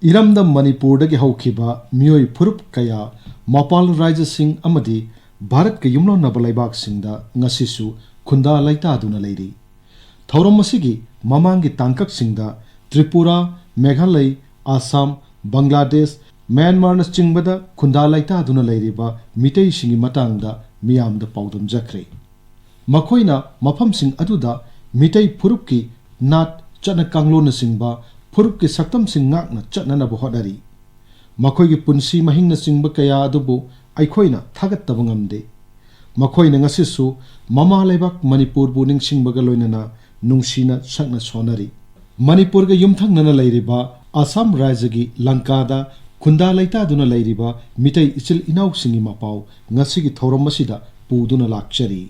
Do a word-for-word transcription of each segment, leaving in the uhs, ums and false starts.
ꯏꯔꯝꯗꯝ ꯃꯅꯤꯄꯨꯔꯗꯒꯤ ꯍꯧꯈꯤꯕ ꯃꯤꯑꯣꯏ ꯐꯨꯔꯨꯞ ꯀꯌꯥ ꯃꯄꯥꯟ ꯔꯥꯏꯖ꯭ꯌꯁꯤꯡ ꯑꯃꯗꯤ ꯚꯥꯔꯠꯀ ꯌꯨꯝꯂꯣꯟꯅꯕ ꯂꯩꯕꯥꯛꯁꯤꯡꯗ ꯉꯁꯤꯁꯨ ꯈꯨꯟꯗꯥ ꯂꯩꯇꯥꯗꯨꯅ ꯂꯩꯔꯤ꯫ ꯊꯧꯔꯝ ꯑꯁꯤꯒꯤ ꯃꯃꯥꯡꯒꯤ ꯇꯥꯡꯀꯛꯁꯤꯡꯗ ꯇ꯭ꯔꯤꯄꯨꯔꯥ, ꯃꯦꯘꯥꯂꯌ, ꯑꯁꯥꯝ, ꯕꯪꯒ꯭ꯂꯥꯗꯦꯁ, ꯃ꯭ꯌꯥꯟꯃꯥꯔꯅꯆꯤꯡꯕꯗ ꯈꯨꯟꯗꯥ ꯂꯩꯇꯥꯗꯨꯅ ꯂꯩꯔꯤꯕ ꯃꯤꯇꯩꯁꯤꯡꯒꯤ ꯃꯇꯥꯡꯗ ꯃꯤꯌꯥꯝꯗ ꯄꯥꯎꯗꯝꯖꯈ꯭ꯔꯦ꯫ ꯃꯈꯣꯏꯅ ꯃꯐꯝꯁꯤꯡ ꯑꯗꯨꯗ ꯃꯤꯇꯩ ꯐꯨꯔꯨꯞꯀꯤ ꯅꯥꯠ, ꯆꯠꯅ ꯀꯥꯡꯂꯣꯟꯅꯆꯤꯡꯕ ꯐꯨꯔꯨꯞꯀꯤ ꯁꯛꯇꯝꯁꯤꯡ ꯉꯥꯛꯅ ꯆꯠꯅꯅꯕ ꯍꯣꯠꯅꯔꯤ꯫ ꯃꯈꯣꯏꯒꯤ ꯄꯨꯟꯁꯤ ꯃꯍꯤꯡꯅꯆꯤꯡꯕ ꯀꯌꯥ ꯑꯗꯨꯕꯨ ꯑꯩꯈꯣꯏꯅ ꯊꯥꯒꯠꯇꯕ ꯉꯝꯗꯦ꯫ ꯃꯈꯣꯏꯅ ꯉꯁꯤꯁꯨ ꯃꯃꯥ ꯂꯩꯕꯥꯛ ꯃꯅꯤꯄꯨꯔꯕꯨ ꯅꯤꯡꯁꯤꯡꯕꯒ ꯂꯣꯏꯅꯅ ꯅꯨꯡꯁꯤꯅ ꯁꯛꯅ ꯁꯣꯟꯅꯔꯤ꯫ ꯃꯅꯤꯄꯨꯔꯒ ꯌꯨꯝꯊꯪꯅꯅ ꯂꯩꯔꯤꯕ ꯑꯁꯥꯝ ꯔꯥꯏꯖ꯭ꯌꯒꯤ ꯂꯪꯀꯥꯗ ꯈꯨꯟꯗꯥ ꯂꯩꯇꯥꯗꯨꯅ ꯂꯩꯔꯤꯕ ꯃꯤꯇꯩ ꯏꯆꯤꯜ ꯏꯅꯥꯎꯁꯤꯡꯒꯤ ꯃꯄꯥꯎ ꯉꯁꯤꯒꯤ ꯊꯧꯔꯝ ꯑꯁꯤꯗ ꯄꯨꯗꯨꯅ ꯂꯥꯛꯆꯔꯤ꯫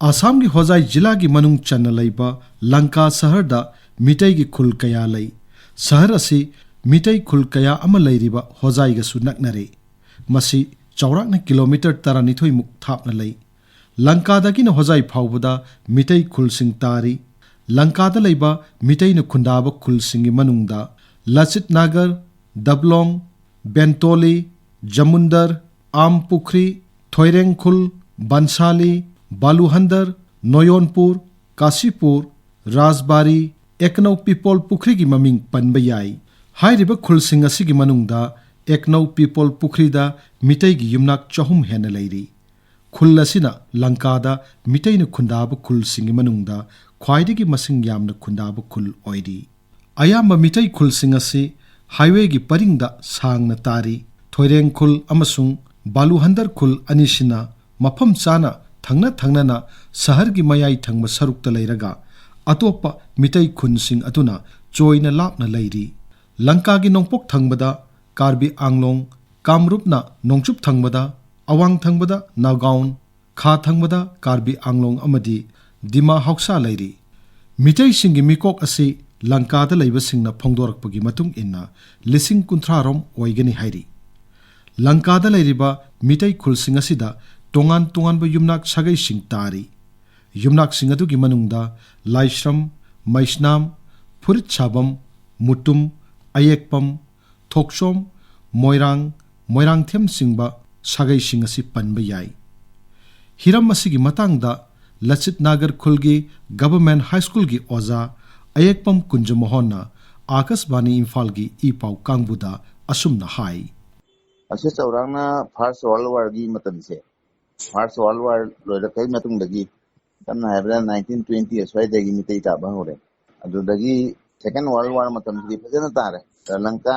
ꯑꯁꯥꯝꯒꯤ ꯍꯣꯖꯥꯏ ꯖꯤꯂꯥꯒꯤ ꯃꯅꯨꯡ ꯆꯟꯅ ꯂꯩꯕ ꯂꯪꯀꯥ ꯁꯍꯔꯗ ꯃꯤꯇꯩꯒꯤ ꯈꯨꯜ ꯀꯌꯥ ꯂꯩ꯫ ꯁꯍꯔ ꯑꯁꯤ ꯃꯤꯇꯩ ꯈꯨꯜ ꯀꯌꯥ ꯑꯃ ꯂꯩꯔꯤꯕ ꯍꯣꯖꯥꯏꯒꯁꯨ ꯅꯛꯅꯔꯦ꯫ ꯃꯁꯤ ꯆꯥꯎꯔꯥꯛꯅ ꯀꯤꯂꯣꯃꯤꯇꯔ ꯇꯔꯥꯅꯤꯊꯣꯏꯃꯨꯛ ꯊꯥꯞꯅ ꯂꯩ꯫ ꯂꯪꯀꯥꯗꯒꯤꯅ ꯍꯣꯖꯥꯏ ꯐꯥꯎꯕꯗ ꯃꯤꯇꯩ ꯈꯨꯜꯁꯤꯡ ꯇꯥꯔꯤ꯫ ꯂꯪꯀꯥꯗ ꯂꯩꯕ ꯃꯤꯇꯩꯅ ꯈꯨꯟꯗꯥꯕ ꯈꯨꯜꯁꯤꯡꯒꯤ ꯃꯅꯨꯡꯗ ꯂꯆꯤꯠ ꯅꯥꯒꯔ, ꯗꯕꯂꯣꯡ, ꯕꯦꯟꯇꯣꯂꯤ, ꯖꯃꯨꯟꯗꯔ, ꯑꯥꯝ ꯄꯨꯈ꯭ꯔꯤ, ꯊꯣꯏꯔꯦꯡꯈꯨꯜ, ꯕꯟꯁꯥꯂꯤ, ꯕꯥꯂꯨꯍꯟꯗꯔ, ꯅꯣꯌꯣꯟꯄꯨꯔ, ꯀꯥꯁꯤꯄꯨꯔ, ꯔꯥꯖꯕꯥꯔꯤ, ꯑꯦꯀꯅꯧ ꯄꯤꯄꯣꯜ ꯄꯨꯈ꯭ꯔꯤꯒꯤ ꯃꯃꯤꯡ ꯄꯟꯕ ꯌꯥꯏ꯫ ꯍꯥꯏꯔꯤꯕ ꯈꯨꯜꯁꯤꯡ ꯑꯁꯤꯒꯤ ꯃꯅꯨꯡꯗ ꯑꯦꯀꯅꯧ ꯄꯤꯄꯣꯜ ꯄꯨꯈ꯭ꯔꯤꯗ ꯃꯤꯇꯩꯒꯤ ꯌꯨꯝꯅꯥꯛ ꯆꯍꯨꯝ ꯍꯦꯟꯅ ꯂꯩꯔꯤ꯫ ꯈꯨꯜ ꯑꯁꯤꯅ ꯂꯪꯀꯥꯗ ꯃꯤꯇꯩꯅ ꯈꯨꯟꯗꯥꯕ ꯈꯨꯜꯁꯤꯡꯒꯤ ꯃꯅꯨꯡꯗ ꯈ꯭ꯋꯥꯏꯗꯒꯤ ꯃꯁꯤꯡ ꯌꯥꯝꯅ ꯈꯨꯟꯗꯥꯕ ꯈꯨꯜ ꯑꯣꯏꯔꯤ꯫ ꯑꯌꯥꯝꯕ ꯃꯤꯇꯩ ꯈꯨꯜꯁꯤꯡ ꯑꯁꯤ ꯍꯥꯏꯋꯦꯒꯤ ꯄꯔꯤꯡꯗ ꯁꯥꯡꯅ ꯇꯥꯔꯤ꯫ ꯊꯣꯏꯔꯦꯡ ꯈꯨꯜ ꯑꯃꯁꯨꯡ ꯕꯥꯂꯨꯍꯟꯗꯔ ꯈꯨꯜ ꯑꯅꯤꯁꯤꯅ ꯃꯐꯝ ꯆꯥꯅ ꯊꯪꯅ ꯊꯪꯅꯅ ꯁꯍꯔꯒꯤ ꯃꯌꯥꯏ ꯊꯪꯕ ꯁꯔꯨꯛꯇ ꯂꯩꯔꯒ, ꯑꯇꯣꯞꯄ ꯃꯤꯇꯩ ꯈꯨꯟꯁꯤꯡ ꯑꯗꯨꯅ ꯆꯣꯏꯅ ꯂꯥꯞꯅ ꯂꯩꯔꯤ꯫ ꯂꯪꯀꯥꯒꯤ ꯅꯣꯡꯄꯣꯛ ꯊꯪꯕꯗ ꯀꯥꯔꯕꯤ ꯑꯥꯡꯂꯣꯡ, ꯀꯥꯝꯔꯨꯞꯅ ꯅꯣꯡꯆꯨꯞ ꯊꯪꯕꯗ, ꯑꯋꯥꯡ ꯊꯪꯕꯗ ꯅꯥꯒꯥꯎꯟ, ꯈꯥ ꯊꯪꯕꯗ ꯀꯥꯔꯕꯤ ꯑꯥꯡꯂꯣꯡ ꯑꯃꯗꯤ ꯗꯤꯃꯥ ꯍꯥꯎꯁꯥ ꯂꯩꯔꯤ꯫ ꯃꯤꯇꯩꯁꯤꯡꯒꯤ ꯃꯤꯀꯣꯛ ꯑꯁꯤ ꯂꯪꯀꯥꯗ ꯂꯩꯕꯁꯤꯡꯅ ꯐꯣꯡꯗꯣꯔꯛꯄꯒꯤ ꯃꯇꯨꯡ ꯏꯟꯅ ꯂꯤꯁꯤꯡ ꯀꯨꯟꯊ꯭ꯔꯥ ꯔꯣꯝ ꯑꯣꯏꯒꯅꯤ ꯍꯥꯏꯔꯤ꯫ ꯂꯪꯀꯥꯗ ꯂꯩꯔꯤꯕ ꯃꯤꯇꯩ ꯈꯨꯜꯁꯤꯡ ꯑꯁꯤꯗ ꯇꯣꯉꯥꯟ ꯇꯣꯉꯥꯟꯕ ꯌꯨꯝꯅꯥꯛ ꯁꯥꯒꯩꯁꯤꯡ ꯇꯥꯔꯤ꯫ ꯌꯨꯝꯅꯥꯛꯁꯤꯡ ꯑꯗꯨꯒꯤ ꯃꯅꯨꯡꯗ ꯂꯥꯏꯁ꯭ꯔꯝ, ꯃꯩꯁꯅꯥꯝ, ꯐꯨꯔꯤꯠꯁꯥꯕꯝ, ꯃꯨꯇꯨꯝ, ꯑꯌꯦꯛꯄꯝ, ꯊꯣꯛꯆꯣꯝ, ꯃꯣꯏꯔꯥꯡ, ꯃꯣꯏꯔꯥꯡꯊꯦꯝ ꯆꯤꯡꯕ ꯁꯥꯒꯩꯁꯤꯡ ꯑꯁꯤ ꯄꯟꯕ ꯌꯥꯏ꯫ ꯍꯤꯔꯝ ꯑꯁꯤꯒꯤ ꯃꯇꯥꯡꯗ ꯂꯆꯤꯠ ꯅꯥꯒꯔ ꯈꯨꯜꯒꯤ ꯒꯚꯔꯟꯃꯦꯟꯠ ꯍꯥꯏ ꯁ꯭ꯀꯨꯜꯒꯤ ꯑꯣꯖꯥ ꯑꯌꯦꯛꯄꯝ ꯀꯨꯟꯖꯃꯣꯍꯟꯅ ꯑꯥꯀꯥꯁꯕꯥꯅꯤ ꯏꯝꯐꯥꯜꯒꯤ ꯏ ꯄꯥꯎ ꯀꯥꯡꯕꯨꯗ ꯑꯁꯨꯝꯅ ꯍꯥꯏ꯫ ꯑꯁꯤ ꯆꯥꯎꯔꯥꯛꯅ ꯐꯥꯔꯁ ꯋꯥꯔꯜ ꯋꯥꯔꯒꯤ ꯃꯇꯝꯁꯦ, ꯐꯥꯔꯁ ꯋꯥꯔꯜ ꯋꯥꯔ ꯂꯣꯏꯔꯛꯄꯒꯤ ꯃꯇꯨꯡꯗꯒꯤ, ꯁꯝꯅ ꯍꯥꯏꯔꯕꯗ ꯅꯥꯏꯟꯇꯤꯟ ꯇ꯭ꯋꯦꯟꯇꯤ ꯑꯁ꯭ꯋꯥꯏꯗꯒꯤ ꯃꯤꯇꯩ ꯇꯥꯕ ꯍꯧꯔꯦ꯫ ꯑꯗꯨꯗꯒꯤ ꯁꯦꯀꯦꯟ ꯋꯥꯔꯜ ꯋꯥꯔ ꯃꯇꯝꯁꯤꯗꯤ ꯐꯖꯅ ꯇꯥꯔꯦ꯫ ꯂꯪꯀꯥ,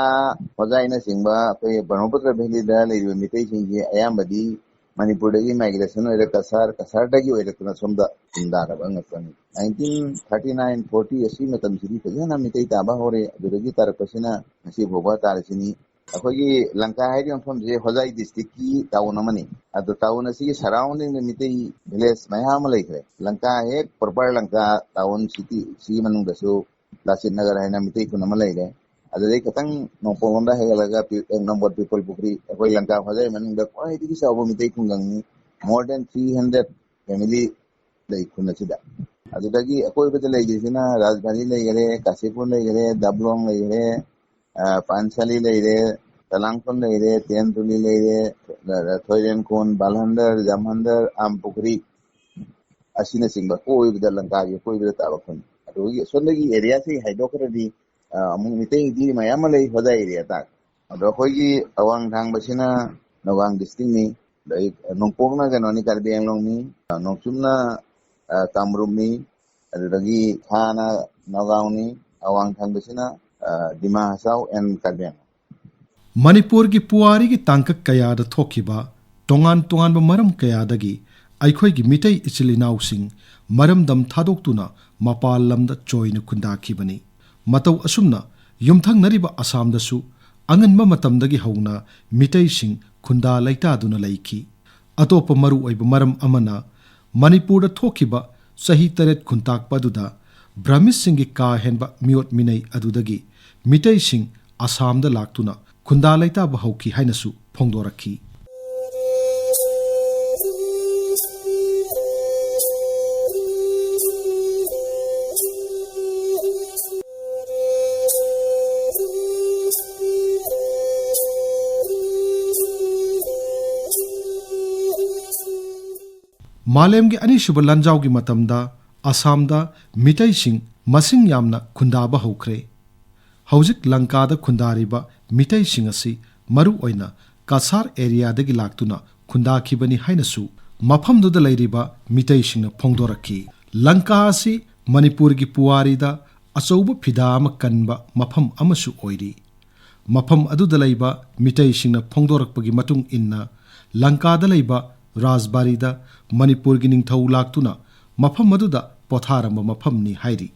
ꯍꯣꯖꯥꯏꯅꯆꯤꯡꯕ ꯑꯩꯈꯣꯏ ꯕ꯭ꯔꯍ꯭ꯃꯄꯨꯇ꯭ꯔ ꯚꯦꯂꯤꯗ ꯂꯩꯔꯤꯕ ꯃꯤꯇꯩꯁꯤꯡꯁꯤ ꯑꯌꯥꯝꯕꯗꯤ ꯃꯅꯤꯄꯨꯔꯗꯒꯤ ꯃꯥꯏꯒ꯭ꯔꯦꯁꯟ ꯑꯣꯏꯔ ꯀꯁꯥꯔ, ꯀꯁꯥꯔꯗꯒꯤ ꯑꯣꯏꯔꯛꯇꯅ ꯁꯣꯝꯗ ꯈꯨꯟꯗꯥꯔꯕ ꯉꯥꯛꯇꯅꯤ꯫ ꯅꯥꯏꯟꯇꯤꯟ ꯊꯥꯔꯇꯤ ꯅꯥꯏꯟ ꯐꯣꯔꯇꯤ ꯑꯁꯤ ꯃꯇꯝꯁꯤꯗꯤ ꯐꯖꯅ ꯃꯤꯇꯩ ꯇꯥꯕ ꯍꯧꯔꯦ꯫ ꯑꯗꯨꯗꯒꯤ ꯇꯥꯔꯛꯄꯁꯤꯅ ꯉꯁꯤ ꯐꯥꯎꯕ ꯇꯥꯔꯤꯁꯤꯅꯤ꯫ ꯑꯩꯈꯣꯏꯒꯤ ꯂꯪꯀꯥ ꯍꯥꯏꯔꯤꯕ ꯃꯐꯝꯁꯦ ꯍꯣꯖꯥꯏ ꯗꯤꯁꯇ꯭ꯔꯤꯛꯀꯤ ꯇꯥꯎꯟ ꯑꯃꯅꯤ꯫ ꯑꯗꯣ ꯇꯥꯎꯟ ꯑꯁꯤꯒꯤ ꯁꯔꯥꯎꯟꯗꯤꯡꯗ ꯃꯤꯇꯩ ꯚꯤꯂꯦꯖ ꯃꯌꯥꯝ ꯑꯃ ꯂꯩꯈ꯭ꯔꯦ꯫ ꯂꯪꯀꯥ ꯍꯦꯛ ꯄ꯭ꯔꯣꯄꯔ ꯂꯪꯀꯥ ꯇꯥꯎꯟ ꯁꯤꯇꯤ ꯁꯤꯒꯤ ꯃꯅꯨꯡꯗꯁꯨ ꯂꯥꯁꯤꯠ ꯅꯒꯔ ꯍꯥꯏꯅ ꯃꯤꯇꯩ ꯈꯨꯟ ꯑꯃ ꯂꯩꯔꯦ꯫ ꯑꯗꯨꯗꯩ ꯈꯤꯇꯪ ꯅꯣꯡꯄꯣꯛꯂꯣꯝꯗ ꯍꯥꯏꯒꯠꯂꯒ ꯄꯤ-, ꯅꯝꯕꯣꯜ ꯄꯤꯄꯜ ꯄꯨꯈ꯭ꯔꯤ, ꯑꯩꯈꯣꯏ ꯂꯪꯀꯥ ꯍꯣꯖꯥꯏ ꯃꯅꯨꯡꯗ ꯈ꯭ꯋꯥꯏꯗꯒꯤ ꯆꯥꯎꯕ ꯃꯤꯇꯩ ꯈꯨꯡꯒꯪꯅꯤ꯫ More than three hundred family ꯂꯩ ꯈꯨꯟ ꯑꯁꯤꯗ꯫ ꯑꯗꯨꯗꯒꯤ ꯑꯀꯣꯏꯕꯗ ꯂꯩꯔꯤꯁꯤꯅ ꯔꯥꯖꯙꯥꯅꯤ ꯂꯩꯈꯔꯦ, ꯀꯥꯁꯤꯄꯨꯔ ꯂꯩꯈꯔꯦ, ꯗꯕꯂꯣꯡ ꯂꯩꯈꯔꯦ, ꯑ, ꯄꯥꯟꯁꯥꯂꯤ ꯂꯩꯔꯦ, ꯇꯂꯥꯡꯈꯣꯜ ꯂꯩꯔꯦ, ꯇꯦꯟꯇꯨꯂꯤ ꯂꯩꯔꯦ, ꯊꯣꯏꯔꯦꯟꯈꯣꯟ, ꯕꯥꯜꯍꯟꯗꯔ, ꯖꯝꯍꯟꯗꯔ, ꯑꯥꯝꯄꯨꯈ꯭ꯔꯤ ꯑꯁꯤꯅꯆꯤꯡꯕ ꯀꯣꯏꯕꯗ, ꯂꯪꯀꯥꯒꯤ ꯀꯣꯏꯕꯗ ꯇꯥꯕ ꯈꯨꯟ꯫ ꯑꯗꯨꯒꯤ ꯑꯁꯣꯝꯗꯒꯤ ꯑꯦꯔꯤꯌꯥꯁꯤ ꯍꯥꯏꯗꯣꯛꯈ꯭ꯔꯗꯤ, ꯑ, ꯑꯃꯨꯛ ꯃꯤꯇꯩꯗꯤ ꯃꯌꯥꯝ ꯑꯃ ꯂꯩ ꯍꯣꯖꯥꯏ ꯑꯦꯔꯤꯌꯥ ꯇꯥꯛ꯫ ꯑꯗꯣ ꯑꯩꯈꯣꯏꯒꯤ ꯑꯋꯥꯡ ꯊꯥꯡꯕꯁꯤꯅ ꯅꯣꯒꯥꯡ ꯗꯤꯁꯇ꯭ꯔꯤꯛꯅꯤ꯫ ꯑꯗꯩ ꯅꯣꯡꯄꯣꯛꯅ ꯀꯩꯅꯣꯅꯤ, ꯀꯥꯔꯕꯤ ꯑꯪꯂꯣꯡꯅꯤ꯫ ꯅꯣꯡꯆꯨꯞꯅ, ꯑ, ꯀꯥꯃꯔꯨꯞꯅꯤ꯫ ꯑꯗꯨꯗꯒꯤ ꯈꯥꯅ ꯅꯥꯒꯥꯎꯅꯤ꯫ ꯑꯋꯥꯡ ꯊꯪꯕꯁꯤꯅ, ꯑ, ꯗꯤꯃꯥ ꯍꯁꯥꯎ ꯑꯦꯟ ꯀꯥꯔꯕꯤ ꯑꯪꯂꯣꯡ꯫ ꯃꯅꯤꯄꯨꯔꯒꯤ ꯄꯨꯋꯥꯔꯤꯒꯤ ꯇꯥꯡꯀꯛ ꯀꯌꯥꯗ ꯊꯣꯛꯈꯤꯕ ꯇꯣꯉꯥꯟ ꯇꯣꯉꯥꯟꯕ ꯃꯔꯝ ꯀꯌꯥꯗꯒꯤ ꯑꯩꯈꯣꯏꯒꯤ ꯃꯤꯇꯩ ꯏꯆꯤꯜ ꯏꯅꯥꯎꯁꯤꯡ ꯃꯔꯝꯗꯝ ꯊꯥꯗꯣꯛꯇꯨꯅ ꯃꯄꯥꯟ ꯂꯝꯗ ꯆꯣꯏꯅ ꯈꯨꯟꯗꯥꯈꯤꯕꯅꯤ꯫ ꯃꯇꯧ ꯑꯁꯨꯝꯅ ꯌꯨꯝꯊꯪꯅꯔꯤꯕ ꯑꯁꯥꯝꯗꯁꯨ ꯑꯉꯟꯕ ꯃꯇꯝꯗꯒꯤ ꯍꯧꯅ ꯃꯤꯇꯩꯁꯤꯡ ꯈꯨꯟꯗꯥ ꯂꯩꯇꯥꯗꯨꯅ ꯂꯩꯈꯤ꯫ ꯑꯇꯣꯞꯄ ꯃꯔꯨꯑꯣꯏꯕ ꯃꯔꯝ ꯑꯃꯅ ꯃꯅꯤꯄꯨꯔꯗ ꯊꯣꯛꯈꯤꯕ ꯆꯍꯤ ꯇꯔꯦꯠ ꯈꯨꯟꯇꯥꯛꯄ ꯑꯗꯨꯗ ꯕ꯭ꯔꯍꯃꯤꯁꯁꯤꯡꯒꯤ ꯀꯥ ꯍꯦꯟꯕ ꯃꯤꯑꯣꯠ ꯃꯤꯅꯩ ꯑꯗꯨꯗꯒꯤ ꯃꯤꯇꯩꯁꯤꯡ ꯑꯁꯥꯝꯗ ꯂꯥꯛꯇꯨꯅ ꯈꯨꯟꯗꯥ ꯂꯩꯇꯥꯕ ꯍꯧꯈꯤ ꯍꯥꯏꯅꯁꯨ ꯐꯣꯡꯗꯣꯔꯛꯈꯤ꯫ ꯃꯥꯂꯦꯝꯒꯤ ꯑꯅꯤꯁꯨꯕ ꯂꯥꯟꯖꯥꯎꯒꯤ ꯃꯇꯝꯗ ꯑꯁꯥꯝꯗ ꯃꯤꯇꯩꯁꯤꯡ ꯃꯁꯤꯡ ꯌꯥꯝꯅ ꯈꯨꯟꯗꯥꯕ ꯍꯧꯈ꯭ꯔꯦ꯫ ꯍꯧꯖꯤꯛ ꯂꯪꯀꯥꯗ ꯈꯨꯟꯗꯥꯔꯤꯕ ꯃꯤꯇꯩꯁꯤꯡ ꯑꯁꯤ ꯃꯔꯨ ꯑꯣꯏꯅ ꯀꯁꯥꯔ ꯑꯦꯔꯤꯌꯥꯗꯒꯤ ꯂꯥꯛꯇꯨꯅ ꯈꯨꯟꯗꯥꯈꯤꯕꯅꯤ ꯍꯥꯏꯅꯁꯨ ꯃꯐꯝꯗꯨꯗ ꯂꯩꯔꯤꯕ ꯃꯤꯇꯩꯁꯤꯡꯅ ꯐꯣꯡꯗꯣꯔꯛꯈꯤ꯫ ꯂꯪꯀꯥ ꯑꯁꯤ ꯃꯅꯤꯄꯨꯔꯒꯤ ꯄꯨꯋꯥꯔꯤꯗ ꯑꯆꯧꯕ ꯐꯤꯗꯥ ꯑꯃ ꯀꯟꯕ ꯃꯐꯝ ꯑꯃꯁꯨ ꯑꯣꯏꯔꯤ꯫ ꯃꯐꯝ ꯑꯗꯨꯗ ꯂꯩꯕ ꯃꯤꯇꯩꯁꯤꯡꯅ ꯐꯣꯡꯗꯣꯔꯛꯄꯒꯤ ꯃꯇꯨꯡ ꯏꯟꯅ, ꯂꯪꯀꯥꯗ ꯂꯩꯕ ꯔꯥꯖꯕꯥꯔꯤꯗ ꯃꯅꯤꯄꯨꯔꯒꯤ ꯅꯤꯡꯊꯧ ꯂꯥꯛꯇꯨꯅ ꯃꯐꯝ ꯑꯗꯨꯗ ꯄꯣꯊꯥꯔꯝꯕ ꯃꯐꯝꯅꯤ ꯍꯥꯏꯔꯤ꯫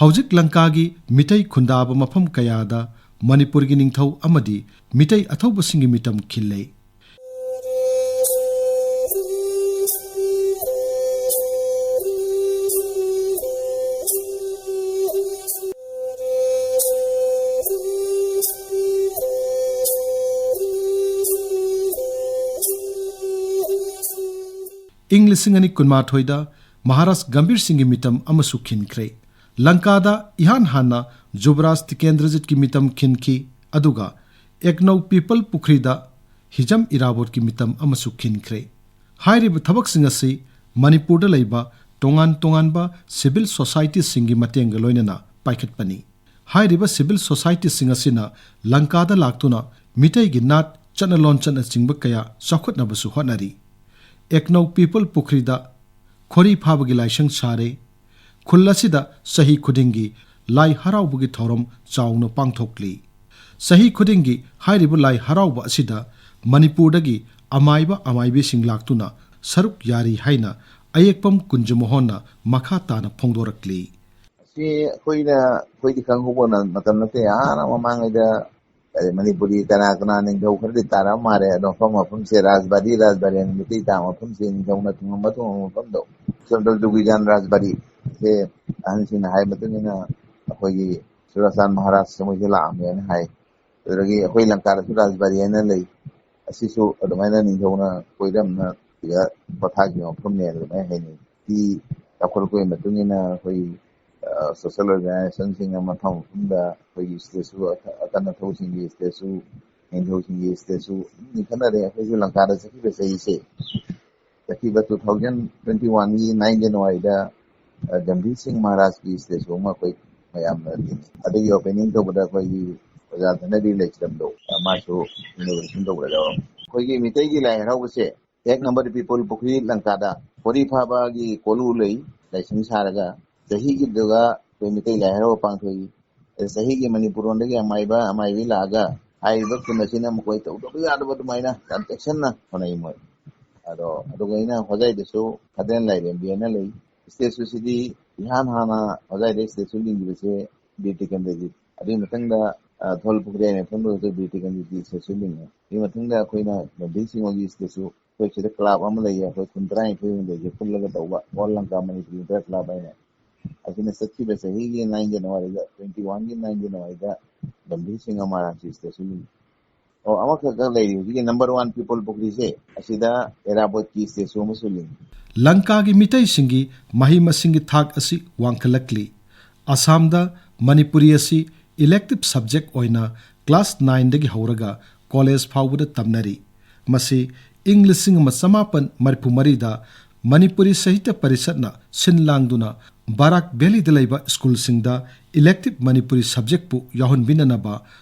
ꯍꯧꯖꯤꯛ ꯂꯪꯀꯥꯒꯤ ꯃꯤꯇꯩ ꯈꯨꯟꯗꯥꯕ ꯃꯐꯝ ꯀꯌꯥꯗ ꯃꯅꯤꯄꯨꯔꯒꯤ ꯅꯤꯡꯊꯧ ꯑꯃꯗꯤ ꯃꯤꯇꯩ ꯑꯊꯧꯕꯁꯤꯡꯒꯤ ꯃꯤꯇꯝ ꯈꯤꯜꯂꯦ꯫ ꯏꯪ ꯂꯤꯁꯤꯡ ꯑꯅꯤ ꯀꯨꯟꯃꯥꯊꯣꯏꯗ ꯃꯍꯥꯔꯥꯖ ꯒꯝꯚꯤꯔ ꯁꯤꯡꯒꯤ ꯃꯤꯇꯝ ꯑꯃꯁꯨ ꯈꯤꯟꯈ꯭ꯔꯦ꯫ ꯂꯪꯀꯥꯗ ꯏꯍꯥꯟ ꯍꯥꯟꯅ ꯖꯨꯕꯔꯥꯖ ꯇꯤꯀꯦꯟꯗ꯭ꯔꯖꯤꯠꯀꯤ ꯃꯤꯇꯝ ꯈꯤꯟꯈꯤ, ꯑꯗꯨꯒ ꯑꯦꯛꯅꯧ ꯄꯤꯄꯜ ꯄꯨꯈ꯭ꯔꯤꯗ ꯍꯤꯖꯝ ꯏꯔꯥꯕꯣꯠꯀꯤ ꯃꯤꯇꯝ ꯑꯃꯁꯨ ꯈꯤꯟꯈ꯭ꯔꯦ꯫ ꯍꯥꯏꯔꯤꯕ ꯊꯕꯛꯁꯤꯡ ꯑꯁꯤ ꯃꯅꯤꯄꯨꯔꯗ ꯂꯩꯕ ꯇꯣꯉꯥꯟ ꯇꯣꯉꯥꯟꯕ ꯁꯤꯚꯤꯜ ꯁꯣꯁꯥꯏꯇꯤꯁꯤꯡꯒꯤ ꯃꯇꯦꯡꯒ ꯂꯣꯏꯅꯅ ꯄꯥꯏꯈꯠꯄꯅꯤ꯫ ꯍꯥꯏꯔꯤꯕ ꯁꯤꯚꯤꯜ ꯁꯣꯁꯥꯏꯇꯤꯁꯤꯡ ꯑꯁꯤꯅ ꯂꯪꯀꯥꯗ ꯂꯥꯛꯇꯨꯅ ꯃꯤꯇꯩꯒꯤ ꯅꯥꯠ, ꯆꯠꯅ ꯂꯣꯟꯆꯠꯅꯆꯤꯡꯕ ꯀꯌꯥ ꯆꯥꯎꯈꯠꯅꯕꯁꯨ ꯍꯣꯠꯅꯔꯤ꯫ ꯑꯦꯛꯅꯧ ꯄꯤꯄꯜ ꯄꯨꯈ꯭ꯔꯤꯗ ꯈꯣꯔꯤ ꯐꯥꯕꯒꯤ ꯂꯥꯏꯁꯪ ꯁꯥꯔꯦ꯫ ꯈꯨꯜ ꯑꯁꯤꯗ ꯆꯍꯤ ꯈꯨꯗꯤꯡꯒꯤ ꯂꯥꯏ ꯍꯔꯥꯎꯕꯒꯤ ꯊꯧꯔꯝ ꯆꯥꯎꯅ ꯄꯥꯡꯊꯣꯛꯂꯤ꯫ ꯆꯍꯤ ꯈꯨꯗꯤꯡꯒꯤ ꯍꯥꯏꯔꯤꯕ ꯂꯥꯏ ꯍꯔꯥꯎꯕ ꯑꯁꯤꯗ ꯃꯅꯤꯄꯨꯔꯗꯒꯤ ꯑꯃꯥꯏꯕ ꯑꯃꯥꯏꯕꯤꯁꯤꯡ ꯂꯥꯛꯇꯨꯅ ꯁꯔꯨꯛ ꯌꯥꯔꯤ ꯍꯥꯏꯅ ꯑꯌꯦꯛꯄꯝ ꯀꯨꯟꯖꯃꯣꯍꯟꯅ ꯃꯈꯥ ꯇꯥꯅ ꯐꯣꯡꯗꯣꯔꯛꯂꯤ꯫ ꯑꯁꯤ ꯑꯩꯈꯣꯏꯅ, ꯑꯩꯈꯣꯏꯗꯤ ꯈꯪꯍꯧꯕ ꯃꯇꯝ ꯅꯠꯇꯦ꯫ ꯑꯥ ꯃꯃꯥꯡꯉꯩꯗ ꯀꯔꯤ ꯃꯅꯤꯄꯨꯔꯤ ꯀꯅꯥ ꯀꯅꯥ ꯅꯤꯡꯊꯧ ꯈꯔꯗꯤ ꯇꯥꯔꯛꯑ ꯃꯥꯜꯂꯦ꯫ ꯑꯗꯣ ꯃꯐꯝ ꯃꯐꯝꯁꯦ ꯔꯥꯖꯕꯥꯔꯤ, ꯔꯥꯖꯕꯥꯔꯤ ꯍꯥꯏꯅ ꯃꯩꯇꯩ ꯇꯥ ꯃꯐꯝꯁꯦ ꯅꯤꯡꯊꯧꯅ ꯊꯨꯡꯉꯝꯕ ꯊꯨꯡꯉꯝꯕ ꯃꯐꯝꯗꯣ, ꯁꯦꯟꯇ꯭ꯔꯦꯜ ꯖꯨꯒꯤꯖꯥꯟ ꯔꯥꯖꯕꯥꯔꯤ ꯁꯦ ꯑꯍꯟꯁꯤꯡꯅ ꯍꯥꯏꯕ ꯃꯇꯨꯡ ꯏꯟꯅ ꯑꯩꯈꯣꯏꯒꯤ ꯆꯨꯔꯥꯆꯥꯟ ꯃꯍꯥꯔꯥꯖ ꯃꯣꯏꯁꯦ ꯂꯥꯛꯑꯝꯃꯦꯅ ꯍꯥꯏ꯫ ꯑꯗꯨꯗꯒꯤ ꯑꯩꯈꯣꯏ ꯂꯪꯀꯥꯗꯁꯨ ꯔꯥꯖꯕꯥꯔꯤ ꯍꯥꯏꯅ ꯂꯩ, ꯑꯁꯤꯁꯨ ꯑꯗꯨꯃꯥꯏꯅ ꯅꯤꯡꯊꯧꯅ ꯀꯣꯏꯔꯝꯅ ꯁꯤꯗ ꯄꯣꯊꯥꯈꯤꯕ ꯃꯐꯝꯅꯦꯅ ꯑꯗꯨꯃꯥꯏꯅ ꯍꯥꯏꯅꯩ꯫ ꯆꯥꯎꯈꯠꯂꯛꯄꯒꯤ ꯃꯇꯨꯡ ꯏꯟꯅ ꯑꯩꯈꯣꯏ ꯁꯣꯁꯦꯜ ꯑꯣꯔꯒꯅꯥꯏꯖꯦꯁꯟꯁꯤꯡꯅ ꯃꯐꯝ ꯃꯐꯝꯗ ꯑꯩꯈꯣꯏꯒꯤ ꯁ꯭ꯇꯦꯆꯨ, ꯑꯀꯟ ꯑꯊꯧꯁꯤꯡꯒꯤ ꯁ꯭ꯇꯦꯆꯨ, ꯅꯤꯡꯊꯧꯁꯤꯡꯒꯤ ꯁ꯭ꯇꯦꯆꯨ ꯑꯗꯨꯝ ꯂꯤꯡꯈꯠꯅꯔꯦ꯫ ꯑꯩꯈꯣꯏꯁꯨ ꯂꯪꯀꯥꯗ ꯆꯠꯈꯤꯕ ꯆꯍꯤꯁꯦ, ꯆꯠꯈꯤꯕ two thousand twenty one ꯒꯤ nine January ꯗ, ꯑ, ꯒꯝꯚꯤꯔ ꯁꯤꯡ ꯃꯍꯥꯔꯥꯖꯀꯤ ꯁ꯭ꯇꯦꯆꯨ ꯑꯃ ꯑꯩꯈꯣꯏ ꯃꯌꯥꯝꯅ ꯂꯤꯡꯉꯤ꯫ ꯑꯗꯨꯒꯤ ꯑꯣꯄꯦꯅꯤꯡ ꯇꯧꯕꯗ ꯑꯩꯈꯣꯏꯒꯤ ꯑꯣꯖꯥ ꯙꯅꯕꯤꯔ ꯂꯩꯆꯤꯔꯝꯗꯣ, ꯑ, ꯃꯥꯁꯨ ꯏꯅꯣꯒ꯭ꯔꯦꯁꯟ ꯇꯧꯕꯗ ꯌꯥꯎꯔꯝꯃꯤ꯫ ꯑꯩꯈꯣꯏꯒꯤ ꯃꯤꯇꯩꯒꯤ ꯂꯥꯏ ꯍꯔꯥꯎꯕꯁꯦ ꯍꯦꯛ ꯅꯝꯕꯔ ꯄꯤꯄꯜ ꯄꯨꯈ꯭ꯔꯤ ꯂꯪꯀꯥꯗ ꯀꯣꯔꯤ ꯐꯥꯕꯒꯤ ꯀꯣꯂꯨ ꯂꯩ, ꯂꯥꯏꯁꯪ ꯁꯥꯔꯒ ꯆꯍꯤꯒꯤꯗꯨꯒ ꯑꯩꯈꯣꯏ ꯃꯤꯇꯩ ꯂꯥꯏ ꯍꯔꯥꯎꯕ ꯄꯥꯡꯊꯣꯛꯏ꯫ ꯑꯗ ꯆꯍꯤꯒꯤ ꯃꯅꯤꯄꯨꯔ ꯂꯣꯝꯗꯒꯤ ꯑꯃꯥꯏꯕ, ꯑꯃꯥꯏꯕꯤ ꯂꯥꯛꯑꯒ ꯍꯥꯏꯔꯤꯕ ꯈꯨꯟ ꯑꯁꯤꯅ ꯃꯈꯣꯏ ꯇꯧꯗꯕ ꯌꯥꯗꯕ ꯑꯗꯨꯃꯥꯏꯅ ꯌꯥꯝ ꯆꯦꯛꯁꯤꯟꯅ ꯍꯣꯠꯅꯩ ꯃꯣꯏ꯫ ꯑꯗꯣ ꯑꯗꯨꯒ ꯑꯩꯅ ꯍꯣꯖꯥꯏꯗꯁꯨ ꯈꯥꯗꯦꯟ ꯂꯥꯏꯔꯦꯝꯕꯤ ꯍꯥꯏꯅ ꯂꯩ꯫ ꯁ꯭ꯇꯦꯆꯨꯁꯤꯗꯤ ꯏꯍꯥꯟ ꯍꯥꯟꯅ ꯍꯣꯖꯥꯏꯗ ꯁ꯭ꯇꯦꯆꯨ ꯂꯤꯡꯈꯤꯕꯁꯦ ꯕꯤꯔ ꯇꯤꯀꯦꯟꯗ꯭ꯔꯖꯤꯠ꯫ ꯑꯗꯨꯒꯤ ꯃꯊꯪꯗ, ꯑ, ꯙꯣꯜ ꯄꯨꯈ꯭ꯔꯤ ꯍꯥꯏꯅ ꯃꯐꯝꯗꯨꯗꯁꯨ ꯕꯤꯔ ꯇꯤꯀꯦꯟꯗ꯭ꯔꯖꯤꯠꯀꯤ ꯁ꯭ꯇꯦꯆꯨ ꯂꯤꯡꯉꯦ꯫ ꯑꯗꯨꯒꯤ ꯃꯊꯪꯗ ꯑꯩꯈꯣꯏꯅ ꯒꯝꯚꯤꯔ ꯁꯤꯡꯍꯒꯤ ꯁ꯭ꯇꯦꯆꯨ ꯑꯩꯈꯣꯏ ꯁꯤꯗ ꯀ꯭ꯂꯕ ꯑꯃ ꯂꯩꯌꯦ, ꯑꯩꯈꯣꯏ ꯈꯨꯟ ꯇꯔꯥꯅꯤꯊꯣꯏ ꯍꯨꯝꯗꯣꯏꯁꯦ ꯄꯨꯜꯂꯒ ꯇꯧꯕ, All Lanka Manipuri Winter Club ꯍꯥꯏꯅ꯫ ꯑꯁꯤꯅ ꯆꯠꯈꯤꯕ ꯆꯍꯤꯒꯤ nine January ꯗ, twenty one ꯒꯤ nine January ꯗ ꯒꯝꯚꯤꯔ ꯁꯤꯡꯍ ꯃꯍꯥꯔꯥꯖꯀꯤ ꯁ꯭ꯇꯦꯆꯨ ꯂꯤꯡꯉꯤ꯫ ꯑꯣ, ꯑꯃꯈꯛꯇ ꯂꯩꯔꯤ ꯍꯧꯖꯤꯛꯀꯤ ꯅꯝꯕꯔ ꯋꯥꯟ ꯄꯤꯄꯜ ꯄꯨꯈ꯭ꯔꯤꯁꯦ, ꯑꯁꯤꯗ ꯑꯦꯔꯥꯕꯣꯠꯀꯤ ꯁ꯭ꯇꯦꯆꯨ ꯑꯃꯁꯨ ꯂꯤꯡꯉꯤ꯫ ꯂꯪꯀꯥꯒꯤ ꯃꯤꯇꯩꯁꯤꯡꯒꯤ ꯃꯍꯩ ꯃꯁꯤꯡꯒꯤ ꯊꯥꯛ ꯑꯁꯤ ꯋꯥꯡꯈꯠꯂꯛꯂꯤ꯫ ꯑꯁꯥꯝꯗ ꯃꯅꯤꯄꯨꯔꯤ ꯑꯁꯤ ꯏꯂꯦꯛꯇꯤꯚ ꯁꯕꯖꯦꯛ ꯑꯣꯏꯅ ꯀ꯭ꯂꯥꯁ ꯅꯥꯏꯟꯗꯒꯤ ꯍꯧꯔꯒ ꯀꯣꯂꯦꯖ ꯐꯥꯎꯕꯗ ꯇꯝꯅꯔꯤ꯫ ꯃꯁꯤ ꯏꯪ ꯂꯤꯁꯤꯡ ꯑꯃ ꯆꯃꯥꯄꯟ ꯃꯔꯤꯐꯨ ꯃꯔꯤꯗ ꯃꯅꯤꯄꯨꯔꯤ ꯁꯥꯍꯤꯇ꯭ꯌ ꯄꯔꯤꯁꯠꯅ ꯁꯤꯟ ꯂꯥꯡꯗꯨꯅ ꯕꯥꯔꯥꯛ ꯚꯦꯂꯤꯗ ꯂꯩꯕ ꯁ꯭ꯀꯨꯜꯁꯤꯡꯗ ꯏꯂꯦꯛꯇꯤꯚ ꯃꯅꯤꯄꯨꯔꯤ ꯁꯕꯖꯦꯛꯄꯨ ꯌꯥꯎꯍꯟꯕꯤꯅꯅꯕ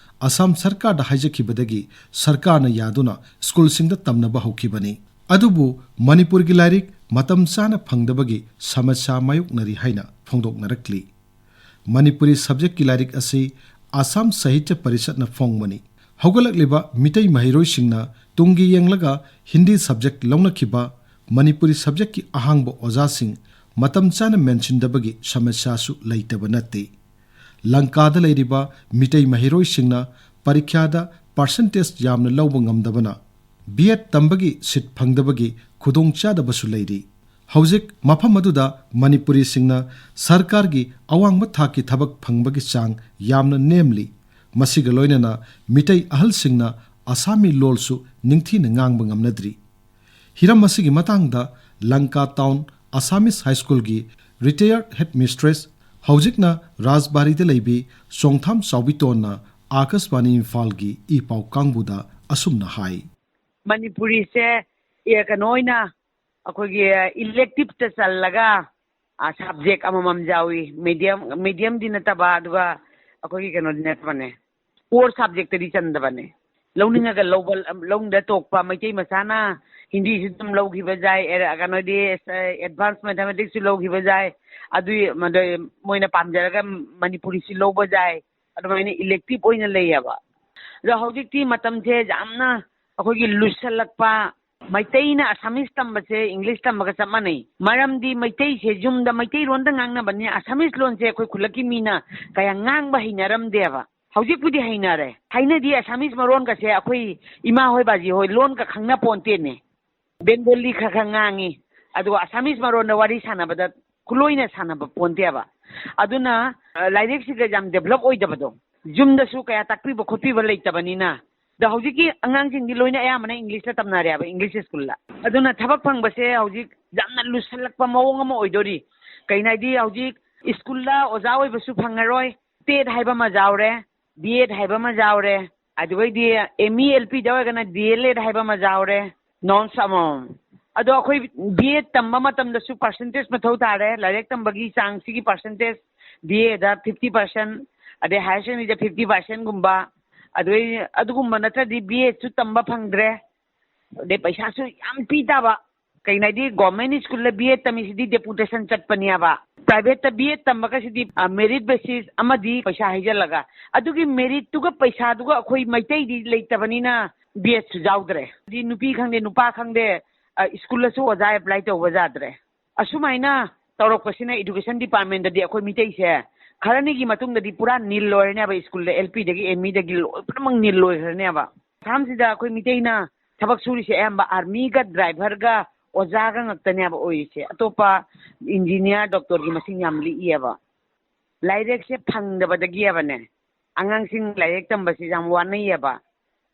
ꯑꯁꯥꯝ ꯁꯔꯀꯥꯔꯗ ꯍꯥꯏꯖꯈꯤꯕꯗꯒꯤ ꯁꯔꯀꯥꯔꯅ ꯌꯥꯗꯨꯅ ꯁ꯭ꯀꯨꯜꯁꯤꯡꯗ ꯇꯝꯅꯕ ꯍꯧꯈꯤꯕꯅꯤ꯫ ꯑꯗꯨꯕꯨ ꯃꯅꯤꯄꯨꯔꯒꯤ ꯂꯥꯏꯔꯤꯛ ꯃꯇꯝ ꯆꯥꯅ ꯐꯪꯗꯕꯒꯤ ꯁꯃꯁ꯭ꯌꯥ ꯃꯥꯌꯣꯛꯅꯔꯤ ꯍꯥꯏꯅ ꯐꯣꯡꯗꯣꯛꯅꯔꯛꯂꯤ꯫ ꯃꯅꯤꯄꯨꯔꯤ ꯁꯕꯖꯦꯛꯀꯤ ꯂꯥꯏꯔꯤꯛ ꯑꯁꯤ ꯑꯁꯥꯝ ꯁꯥꯍꯤꯇ꯭ꯌ ꯄꯔꯤꯁꯠꯅ ꯐꯣꯡꯕꯅꯤ꯫ ꯍꯧꯒꯠꯂꯛꯂꯤꯕ ꯃꯤꯇꯩ ꯃꯍꯩꯔꯣꯏꯁꯤꯡꯅ ꯇꯨꯡꯒꯤ ꯌꯦꯡꯂꯒ ꯍꯤꯟꯗꯤ ꯁꯕꯖꯦꯛ ꯂꯧꯅꯈꯤꯕ ꯃꯅꯤꯄꯨꯔꯤ ꯁꯕꯖꯦꯛꯀꯤ ꯑꯍꯥꯡꯕ ꯑꯣꯖꯥꯁꯤꯡ ꯃꯇꯝ ꯆꯥꯅ ꯃꯦꯟꯁꯤꯟꯗꯕꯒꯤ ꯁꯃꯁ꯭ꯌꯥꯁꯨ ꯂꯩꯇꯕ ꯅꯠꯇꯦ꯫ ꯂꯪꯀꯥꯗ ꯂꯩꯔꯤꯕ ꯃꯤꯇꯩ ꯃꯍꯩꯔꯣꯏꯁꯤꯡꯅ ꯄꯔꯤꯈ꯭ꯌꯥꯗ ꯄꯥꯔꯁꯦꯟꯇꯦꯖ ꯌꯥꯝꯅ ꯂꯧꯕ ꯉꯝꯗꯕꯅ ꯕꯤ ꯑꯦꯗ ꯇꯝꯕꯒꯤ ꯁꯤꯠ ꯐꯪꯗꯕꯒꯤ ꯈꯨꯗꯣꯡꯆꯥꯗꯕꯁꯨ ꯂꯩꯔꯤ꯫ ꯍꯧꯖꯤꯛ ꯃꯐꯝ ꯑꯗꯨꯗ ꯃꯅꯤꯄꯨꯔꯤꯁꯤꯡꯅ ꯁꯔꯀꯥꯔꯒꯤ ꯑꯋꯥꯡꯕ ꯊꯥꯛꯀꯤ ꯊꯕꯛ ꯐꯪꯕꯒꯤ ꯆꯥꯡ ꯌꯥꯝꯅ ꯅꯦꯝꯂꯤ꯫ ꯃꯁꯤꯒ ꯂꯣꯏꯅꯅ ꯃꯤꯇꯩ ꯑꯍꯜꯁꯤꯡꯅ ꯑꯁꯥꯃꯤ ꯂꯣꯜꯁꯨ ꯅꯤꯡꯊꯤꯅ ꯉꯥꯡꯕ ꯉꯝꯅꯗ꯭ꯔꯤ꯫ ꯍꯤꯔꯝ ꯑꯁꯤꯒꯤ ꯃꯇꯥꯡꯗ ꯂꯪꯀꯥ ꯇꯥꯎꯟ ꯑꯁꯥꯃꯤꯁ ꯍꯥꯏ ꯁ꯭ꯀꯨꯜꯒꯤ ꯔꯤꯇꯥꯌꯔꯗ ꯍꯦꯗ ꯃꯤꯁꯇ꯭ꯔꯦꯁ, ꯍꯧꯖꯤꯛꯅ ꯔꯥꯖꯕꯥꯔꯤꯗ ꯂꯩꯕꯤ ꯆꯣꯡꯊꯥꯝ ꯆꯥꯎꯕꯤꯇꯣꯟꯅ ꯑꯥꯀꯥꯁꯕꯥꯅꯤ ꯏꯝꯐꯥꯜꯒꯤ ꯏ ꯄꯥꯎ ꯀꯥꯡꯕꯨꯗ ꯑꯁꯨꯝꯅ ꯍꯥꯏ꯫ ꯃꯅꯤꯄꯨꯔꯤꯁꯦ, ꯑꯦ, ꯀꯩꯅꯣ ꯑꯣꯏꯅ ꯑꯩꯈꯣꯏꯒꯤ ꯏꯂꯦꯛꯇꯤꯞꯇ ꯆꯜꯂꯒ, ꯑ, ꯁꯕꯖꯦꯛ ꯑꯃꯃꯝ ꯌꯥꯎꯏ꯫ ꯃꯤꯗꯤꯌꯝ, ꯃꯤꯗꯤꯌꯝꯗꯤ ꯅꯠꯇꯕ, ꯑꯗꯨꯒ ꯑꯩꯈꯣꯏꯒꯤ ꯀꯩꯅꯣꯗꯤ ꯅꯠꯇꯕꯅꯦ, ꯀꯣꯔ ꯁꯕꯖꯦꯛꯇꯗꯤ ꯆꯟꯗꯕꯅꯦ꯫ ꯂꯧꯅꯤꯡꯉꯒ ꯂꯧꯕ, ꯂꯧꯅꯤꯡꯗ ꯇꯣꯛꯄ꯫ ꯃꯩꯇꯩ ꯃꯆꯥꯅ ꯍꯤꯟꯗꯤꯁꯨ ꯑꯗꯨꯝ ꯂꯧꯈꯤꯕ ꯌꯥꯏ, ꯑꯦ, ꯀꯩꯅꯣꯗꯤ, ꯑꯦꯗꯚꯥꯟꯁ ꯃꯦꯊꯃꯦꯇꯤꯛꯁꯁꯨ ꯂꯧꯈꯤꯕ ꯌꯥꯏ꯫ ꯑꯗꯨꯏ ꯃꯗ-, ꯃꯣꯏꯅ ꯄꯥꯝꯖꯔꯒ ꯃꯅꯤꯄꯨꯔꯤꯁꯨ ꯂꯧꯕ ꯌꯥꯏ꯫ ꯑꯗꯨꯃꯥꯏꯅ ꯏꯂꯦꯛꯇꯤꯞ ꯑꯣꯏꯅ ꯂꯩꯌꯦꯕ꯫ ꯑꯗꯣ ꯍꯧꯖꯤꯛꯇꯤ ꯃꯇꯝꯁꯦ ꯌꯥꯝꯅ ꯑꯩꯈꯣꯏꯒꯤ ꯂꯨꯁꯜꯂꯛꯄ, ꯃꯩꯇꯩꯅ ꯑꯁꯥꯃꯤꯁ ꯇꯝꯕꯁꯦ ꯏꯪꯂꯤꯁ ꯇꯝꯕꯒ ꯆꯞ ꯃꯥꯟꯅꯩ꯫ ꯃꯔꯝꯗꯤ ꯃꯩꯇꯩꯁꯦ ꯌꯨꯝꯗ ꯃꯩꯇꯩꯔꯣꯟꯗ ꯉꯥꯡꯅꯕꯅꯤꯅ ꯑꯁꯥꯃꯤꯁ ꯂꯣꯟꯁꯦ ꯑꯩꯈꯣꯏ ꯈꯨꯜꯂꯛꯀꯤ ꯃꯤꯅ ꯀꯌꯥ ꯉꯥꯡꯕ ꯍꯩꯅꯔꯝꯗꯦꯕ꯫ ꯍꯧꯖꯤꯛꯄꯨꯗꯤ ꯍꯩꯅꯔꯦ꯫ ꯊꯥꯏꯅꯗꯤ ꯑꯁꯥꯃꯤꯁ ꯃꯔꯣꯟꯒꯁꯦ ꯑꯩꯈꯣꯏ ꯏꯃꯥ ꯍꯣꯏ ꯕꯥꯖꯤ ꯍꯣꯏ ꯂꯣꯟꯒ ꯈꯪꯅ ꯄꯣꯟꯇꯦꯅꯦ꯫ ꯕꯦꯡꯒꯣꯂꯤ ꯈꯔ ꯈꯔ ꯉꯥꯡꯉꯤ, ꯑꯗꯨꯒ ꯑꯁꯥꯃꯤꯁ ꯃꯔꯣꯟꯗ ꯋꯥꯔꯤ ꯁꯥꯟꯅꯕꯗ ꯈꯨꯂꯣꯏꯅ ꯁꯥꯟꯅꯕ ꯄꯣꯟꯇꯦꯕ꯫ ꯑꯗꯨꯅ, ꯑ, ꯂꯥꯏꯔꯤꯛꯁꯤꯒ ꯌꯥꯝ ꯗꯦꯕꯂꯞ ꯑꯣꯏꯗꯕꯗꯣ, ꯌꯨꯝꯗꯁꯨ ꯀꯌꯥ ꯇꯥꯛꯄꯤꯕ ꯈꯣꯠꯄꯤꯕ ꯂꯩꯇꯕꯅꯤꯅ꯫ ꯑꯗ ꯍꯧꯖꯤꯛꯀꯤ ꯑꯉꯥꯡꯁꯤꯡꯗꯤ ꯂꯣꯏꯅ ꯑꯌꯥꯝꯕꯅ ꯏꯪꯂꯤꯁꯇ ꯇꯝꯅꯔꯦꯕ, ꯏꯪꯂꯤꯁ ꯁ꯭ꯀꯨꯜꯗ꯫ ꯑꯗꯨꯅ ꯊꯕꯛ ꯐꯪꯕꯁꯦ ꯍꯧꯖꯤꯛ ꯌꯥꯝꯅ ꯂꯨꯁꯜꯂꯛꯄ ꯃꯑꯣꯡ ꯑꯃ ꯑꯣꯏꯗꯣꯔꯤ꯫ ꯀꯩꯅꯣ ꯍꯥꯏꯗꯤ, ꯍꯧꯖꯤꯛ ꯁ꯭ꯀꯨꯜꯗ ꯑꯣꯖꯥ ꯑꯣꯏꯕꯁꯨ ꯐꯪꯉꯔꯣꯏ, ꯇꯦꯠ ꯍꯥꯏꯕ ꯑꯃ ꯌꯥꯎꯔꯦ, ꯕꯤ ꯑꯦꯗ ꯍꯥꯏꯕ ꯑꯃ ꯌꯥꯎꯔꯦ, ꯑꯗꯨꯒꯩꯗꯤ ꯑꯦꯝ ꯏ ꯑꯦꯜ ꯄꯤꯗ ꯑꯣꯏꯔꯒꯅ ꯗꯤ ꯑꯦꯜ ꯑꯦꯗ ꯍꯥꯏꯕ ꯑꯃ ꯌꯥꯎꯔꯦ, ꯅꯣꯟꯁ ꯑꯃꯃꯝ꯫ ꯑꯗꯣ ꯑꯩꯈꯣꯏ ꯕꯤ ꯑꯦꯗ ꯇꯝꯕ ꯃꯇꯝꯗꯁꯨ ꯄꯥꯔꯁꯦꯟꯇꯦꯖ ꯃꯊꯧ ꯇꯥꯔꯦ, ꯂꯥꯏꯔꯤꯛ ꯇꯝꯕꯒꯤ ꯆꯥꯡꯁꯤꯒꯤ ꯄꯥꯔꯁꯦꯟꯇꯦꯖ, ꯕꯤ ꯑꯦꯗ ꯐꯤꯐꯇꯤ ꯄꯥꯔꯁꯦꯟ, ꯑꯗꯩ ꯍꯥꯌꯔ ꯁꯦꯀꯦꯟꯗꯔꯤꯗ ꯐꯤꯐꯇꯤ ꯄꯥꯔꯁꯦꯟꯒꯨꯝꯕ, ꯑꯗꯨꯗꯩ ꯑꯗꯨꯒꯨꯝꯕ ꯅꯠꯇ꯭ꯔꯗꯤ ꯕꯤ ꯑꯦꯗꯁꯨ ꯇꯝꯕ ꯐꯪꯗ꯭ꯔꯦ꯫ ꯑꯗꯩ ꯄꯩꯁꯥꯁꯨ ꯌꯥꯝ ꯄꯤ ꯇꯥꯕ꯫ ꯀꯩꯅꯣ ꯍꯥꯏꯗꯤ, ꯒꯣꯔꯃꯦꯟ ꯁ꯭ꯀꯨꯜꯗ ꯕꯤ ꯑꯦꯗ ꯇꯝꯃꯤꯁꯤꯗꯤ ꯗꯦꯄꯨꯇꯦꯁꯟ ꯆꯠꯄꯅꯦꯕ꯫ ꯄ꯭ꯔꯥꯏꯚꯦꯠꯇ ꯕꯤ ꯑꯦꯗ ꯇꯝꯕꯒꯁꯤꯗꯤ, ꯑ, ꯃꯦꯔꯤꯠ ꯕꯦꯁꯤꯁ ꯑꯃꯗꯤ ꯄꯩꯁꯥ ꯍꯩꯖꯜꯂꯒ꯫ ꯑꯗꯨꯒꯤ ꯃꯦꯔꯤꯠꯇꯨꯒ ꯄꯩꯁꯥꯗꯨꯒ ꯑꯩꯈꯣꯏ ꯃꯩꯇꯩꯗꯤ ꯂꯩꯇꯕꯅꯤꯅ ꯕꯤ ꯑꯦꯗꯁꯨ ꯌꯥꯎꯗ꯭ꯔꯦ꯫ ꯍꯥꯏꯗꯤ ꯅꯨꯄꯤ ꯈꯪꯗꯦ, ꯅꯨꯄꯥ ꯈꯪꯗꯦ, ꯑ, ꯁ꯭ꯀꯨꯜꯗꯁꯨ ꯑꯣꯖꯥ ꯑꯦꯄ꯭ꯂꯥꯏ ꯇꯧꯕ ꯌꯥꯗ꯭ꯔꯦ꯫ ꯑꯁꯨꯃꯥꯏꯅ ꯇꯧꯔꯛꯄꯁꯤꯅ ꯏꯗꯨꯀꯦꯁꯟ ꯗꯤꯄꯥꯔꯠꯃꯦꯟꯗꯗꯤ ꯑꯩꯈꯣꯏ ꯃꯤꯇꯩꯁꯦ ꯈꯔꯅꯤꯒꯤ ꯃꯇꯨꯡꯗꯗꯤ ꯄꯨꯔꯥ ꯅꯤꯜ ꯑꯣꯏꯔꯅꯦꯕ꯫ ꯁ꯭ꯀꯨꯜꯗ, ꯑꯦꯜ ꯄꯤꯗꯒꯤ ꯑꯦꯝ ꯏꯗꯒꯤ ꯂꯣꯏ ꯄꯨꯝꯅꯃꯛ ꯅꯤꯜ ꯑꯣꯏꯈ꯭ꯔꯅꯦꯕ꯫ ꯑꯁꯥꯝꯁꯤꯗ ꯑꯩꯈꯣꯏ ꯃꯤꯇꯩꯅ ꯊꯕꯛ ꯁꯨꯔꯤꯁꯦ ꯑꯌꯥꯝꯕ ꯑꯥꯔꯃꯤꯒ ꯗ꯭ꯔꯥꯏꯚꯔꯒ ꯑꯣꯖꯥꯒ ꯉꯥꯛꯇꯅꯦꯕ ꯑꯣꯏꯔꯤꯁꯦ꯫ ꯑꯇꯣꯞꯄ ꯏꯟꯖꯤꯅꯤꯌꯥꯔ, ꯗꯣꯛꯇꯔꯒꯤ ꯃꯁꯤꯡ ꯌꯥꯝ ꯂꯤꯛꯏꯑꯕ꯫ ꯂꯥꯏꯔꯤꯛꯁꯦ ꯐꯪꯗꯕꯗꯒꯤꯑꯕꯅꯦ, ꯑꯉꯥꯡꯁꯤꯡ ꯂꯥꯏꯔꯤꯛ ꯇꯝꯕꯁꯤ ꯌꯥꯝ ꯋꯥꯅꯩꯑꯕ꯫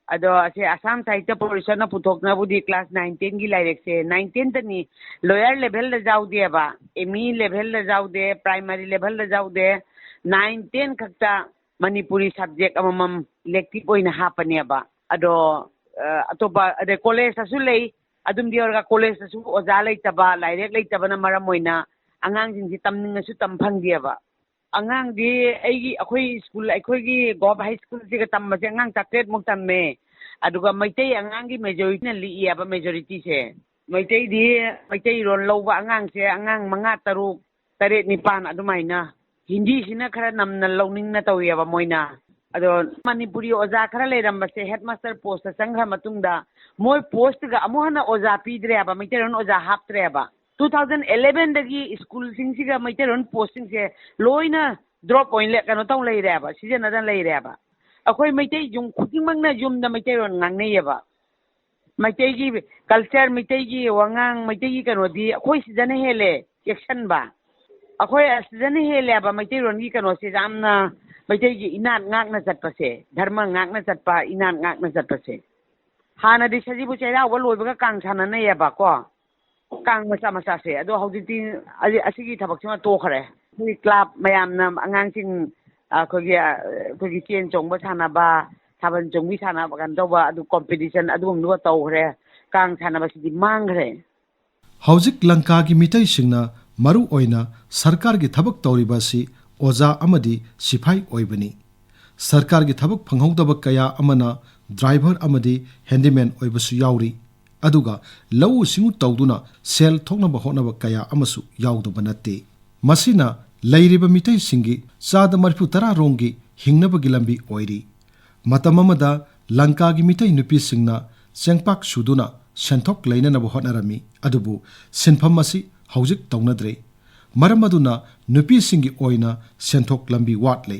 ꯑꯗꯣ ꯑꯁꯦ ꯑꯁꯥꯝ ꯁꯥꯍꯤꯇ꯭ꯌ ꯄꯣꯔꯤꯁꯠꯅ ꯄꯨꯊꯣꯛꯅꯕꯨꯗꯤ ꯀ꯭ꯂꯥꯁ ꯅꯥꯏꯟ ꯇꯦꯟꯒꯤ ꯂꯥꯏꯔꯤꯛꯁꯦ, ꯅꯥꯏꯟ ꯇꯦꯟꯇꯅꯤ, ꯂꯣꯌꯔ ꯂꯦꯚꯦꯜꯗ ꯌꯥꯎꯗꯦꯕ, ꯑꯦꯝ ꯏ ꯂꯦꯚꯦꯜꯗ ꯌꯥꯎꯗꯦ, ꯄ꯭ꯔꯥꯏꯃꯥꯔꯤ ꯂꯦꯚꯦꯜꯗ ꯌꯥꯎꯗꯦ, ꯅꯥꯏꯟ ꯇꯦꯟ ꯈꯛꯇ ꯃꯅꯤꯄꯨꯔꯤ ꯁꯕꯖꯦꯛ ꯑꯃꯃꯝ ꯏꯂꯦꯛꯇꯤꯚ ꯑꯣꯏꯅ ꯍꯥꯞꯄꯅꯦꯕ꯫ ꯑꯗꯣ, ꯑ, ꯑꯇꯣꯞꯄ, ꯑꯗꯩ ꯀꯣꯂꯦꯖꯇꯁꯨ ꯂꯩ, ꯑꯗꯨꯝꯗꯤ ꯑꯣꯏꯔꯒ ꯀꯣꯂꯦꯖꯇꯁꯨ ꯑꯣꯖꯥ ꯂꯩꯇꯕ, ꯂꯥꯏꯔꯤꯛ ꯂꯩꯇꯕꯅ ꯃꯔꯝ ꯑꯣꯏꯅ ꯑꯉꯥꯡꯁꯤꯡꯁꯤ ꯇꯝꯅꯤꯡꯉꯁꯨ ꯇꯝ ꯐꯪꯗꯦꯕ꯫ ꯑꯉꯥꯡꯗꯤ ꯑꯩꯒꯤ, ꯑꯩꯈꯣꯏ ꯁ꯭ꯀꯨꯜ, ꯑꯩꯈꯣꯏꯒꯤ ꯒꯣꯚ ꯍꯥꯏ ꯁ꯭ꯀꯨꯜꯁꯤꯒ ꯇꯝꯕꯁꯦ ꯑꯉꯥꯡ ꯆꯥꯇ꯭ꯔꯦꯠꯃꯨꯛ ꯇꯝꯃꯦ꯫ ꯑꯗꯨꯒ ꯃꯩꯇꯩ ꯑꯉꯥꯡꯒꯤ ꯃꯦꯖꯣꯔꯤꯇꯤꯅ ꯂꯤꯛꯏꯑꯕ, ꯃꯦꯖꯣꯔꯤꯇꯤꯁꯦ꯫ ꯃꯩꯇꯩꯗꯤ, ꯃꯩꯇꯩꯔꯣꯟ ꯂꯧꯕ ꯑꯉꯥꯡꯁꯦ ꯑꯉꯥꯡ ꯃꯉꯥ, ꯇꯔꯨꯛ, ꯇꯔꯦꯠ, ꯅꯤꯄꯥꯟ ꯑꯗꯨꯃꯥꯏꯅ꯫ ꯍꯤꯟꯗꯤꯁꯤꯅ ꯈꯔ ꯅꯝꯅ ꯂꯧꯅꯤꯡꯅ ꯇꯧꯋꯦꯕ ꯃꯣꯏꯅ꯫ ꯑꯗꯣ ꯃꯅꯤꯄꯨꯔꯤ ꯑꯣꯖꯥ ꯈꯔ ꯂꯩꯔꯝꯕꯁꯦ ꯍꯦꯗꯃꯥꯁꯇꯔ ꯄꯣꯁꯇ ꯆꯪꯈ꯭ꯔ ꯃꯇꯨꯡꯗ ꯃꯣꯏ ꯄꯣꯁꯇꯨꯒ ꯑꯃꯨꯛ ꯍꯟꯅ ꯑꯣꯖꯥ ꯄꯤꯗ꯭ꯔꯦꯕ, ꯃꯩꯇꯩꯔꯣꯟ ꯑꯣꯖꯥ ꯍꯥꯞꯇ꯭ꯔꯦꯕ꯫ ꯇꯨ ꯊꯥꯎꯖꯟ ꯑꯦꯂꯦꯚꯦꯟꯗꯒꯤ ꯁ꯭ꯀꯨꯜꯁꯤꯡꯁꯤꯒ ꯃꯩꯇꯩꯔꯣꯟ ꯄꯣꯁꯁꯤꯡꯁꯦ ꯂꯣꯏꯅ ꯗ꯭ꯔꯣꯞ ꯑꯣꯏꯅ ꯂꯩ-, ꯀꯩꯅꯣ ꯇꯧ ꯂꯩꯔꯦꯕ, ꯁꯤꯖꯤꯟꯅꯗꯅ ꯂꯩꯔꯦꯕ꯫ ꯑꯩꯈꯣꯏ ꯃꯩꯇꯩ ꯌꯨꯝ ꯈꯨꯗꯤꯡꯃꯛꯅ ꯌꯨꯝꯗ ꯃꯩꯇꯩꯔꯣꯟ ꯉꯥꯡꯅꯩꯌꯦꯕ꯫ ꯃꯩꯇꯩꯒꯤ ꯀꯜꯆꯔ, ꯃꯩꯇꯩꯒꯤ ꯋꯥꯉꯥꯡ, ꯃꯩꯇꯩꯒꯤ ꯀꯩꯅꯣꯗꯤ ꯑꯩꯈꯣꯏ ꯁꯤꯗꯅ ꯍꯦꯜꯂꯦ ꯆꯦꯛꯁꯤꯟꯕ꯫ ꯑꯩꯈꯣꯏ ꯑꯁꯤꯗꯅ ꯍꯦꯜꯂꯦꯕ ꯃꯩꯇꯩꯔꯣꯟꯒꯤ ꯀꯩꯅꯣꯁꯦ ꯌꯥꯝꯅ, ꯃꯩꯇꯩꯒꯤ ꯏꯅꯥꯠ ꯉꯥꯛꯅ ꯆꯠꯄꯁꯦ, ꯙꯔꯃ ꯉꯥꯛꯅ ꯆꯠꯄ, ꯏꯅꯥꯠ ꯉꯥꯛꯅ ꯆꯠꯄꯁꯦ꯫ ꯍꯥꯟꯅꯗꯤ ꯁꯖꯤꯕꯨ ꯆꯩꯔꯥꯎꯕ ꯂꯣꯏꯕꯒ ꯀꯥꯡ ꯁꯥꯟꯅꯅꯩꯌꯦꯕꯀꯣ꯫ ꯀꯥꯡ ꯃꯆꯥ ꯃꯆꯥꯁꯦ꯫ ꯑꯗꯣ ꯍꯧꯖꯤꯛꯇꯤ ꯑꯁꯤ-, ꯑꯁꯤꯒꯤ ꯊꯕꯛꯁꯤꯃ ꯇꯣꯛꯈ꯭ꯔꯦ꯫ ꯑꯩꯈꯣꯏꯒꯤ ꯀ꯭ꯂꯕ ꯃꯌꯥꯝꯅ ꯑꯉꯥꯡꯁꯤꯡ, ꯑꯩꯈꯣꯏꯒꯤ, ꯑꯩꯈꯣꯏꯒꯤ ꯆꯦꯟ ꯆꯣꯡꯕ ꯁꯥꯟꯅꯕ, ꯊꯥꯕꯜ ꯆꯣꯡꯕꯤ ꯁꯥꯟꯅꯕ, ꯀꯩꯅꯣ ꯇꯧꯕ, ꯑꯗꯨ ꯀꯣꯝꯄꯤꯇꯤꯁꯟ ꯑꯗꯨꯒꯨꯝꯕꯗꯨꯒ ꯇꯧꯈ꯭ꯔꯦ꯫ ꯀꯥꯡ ꯁꯥꯟꯅꯕꯁꯤꯗꯤ ꯃꯥꯡꯈ꯭ꯔꯦ꯫ ꯍꯧꯖꯤꯛ ꯂꯪꯀꯥꯒꯤ ꯃꯤꯇꯩꯁꯤꯡꯅ ꯃꯔꯨ ꯑꯣꯏꯅ ꯁꯔꯀꯥꯔꯒꯤ ꯊꯕꯛ ꯇꯧꯔꯤꯕ ꯑꯁꯤ ꯑꯣꯖꯥ ꯑꯃꯗꯤ ꯁꯤꯐꯥꯏ ꯑꯣꯏꯕꯅꯤ꯫ ꯁꯔꯀꯥꯔꯒꯤ ꯊꯕꯛ ꯐꯪꯍꯧꯗꯕ ꯀꯌꯥ ꯑꯃꯅ ꯗ꯭ꯔꯥꯏꯚꯔ ꯑꯃꯗꯤ ꯍꯦꯟꯗꯤꯃꯦꯟ ꯑꯣꯏꯕꯁꯨ ꯌꯥꯎꯔꯤ꯫ ꯑꯗꯨꯒ ꯂꯧꯎ ꯁꯤꯡꯎ ꯇꯧꯗꯨꯅ ꯁꯦꯜ ꯊꯣꯛꯅꯕ ꯍꯣꯠꯅꯕ ꯀꯌꯥ ꯑꯃꯁꯨ ꯌꯥꯎꯗꯕ ꯅꯠꯇꯦ꯫ ꯃꯁꯤꯅ ꯂꯩꯔꯤꯕ ꯃꯤꯇꯩꯁꯤꯡꯒꯤ ꯆꯥꯗ ꯃꯔꯤꯐꯨ ꯇꯔꯥ ꯔꯣꯝꯒꯤ ꯍꯤꯡꯅꯕꯒꯤ ꯂꯝꯕꯤ ꯑꯣꯏꯔꯤ꯫ ꯃꯇꯝ ꯑꯃꯗ ꯂꯪꯀꯥꯒꯤ ꯃꯤꯇꯩ ꯅꯨꯄꯤꯁꯤꯡꯅ ꯆꯦꯡꯄꯥꯛ ꯁꯨꯗꯨꯅ ꯁꯦꯟꯊꯣꯛ ꯂꯩꯅꯅꯕ ꯍꯣꯠꯅꯔꯝꯃꯤ, ꯑꯗꯨꯕꯨ ꯁꯤꯟꯐꯝ ꯑꯁꯤ ꯍꯧꯖꯤꯛ ꯇꯧꯅꯗ꯭ꯔꯦ꯫ ꯃꯔꯝ ꯑꯗꯨꯅ ꯅꯨꯄꯤꯁꯤꯡꯒꯤ ꯑꯣꯏꯅ ꯁꯦꯟꯊꯣꯛ ꯂꯝꯕꯤ ꯋꯥꯠꯂꯦ꯫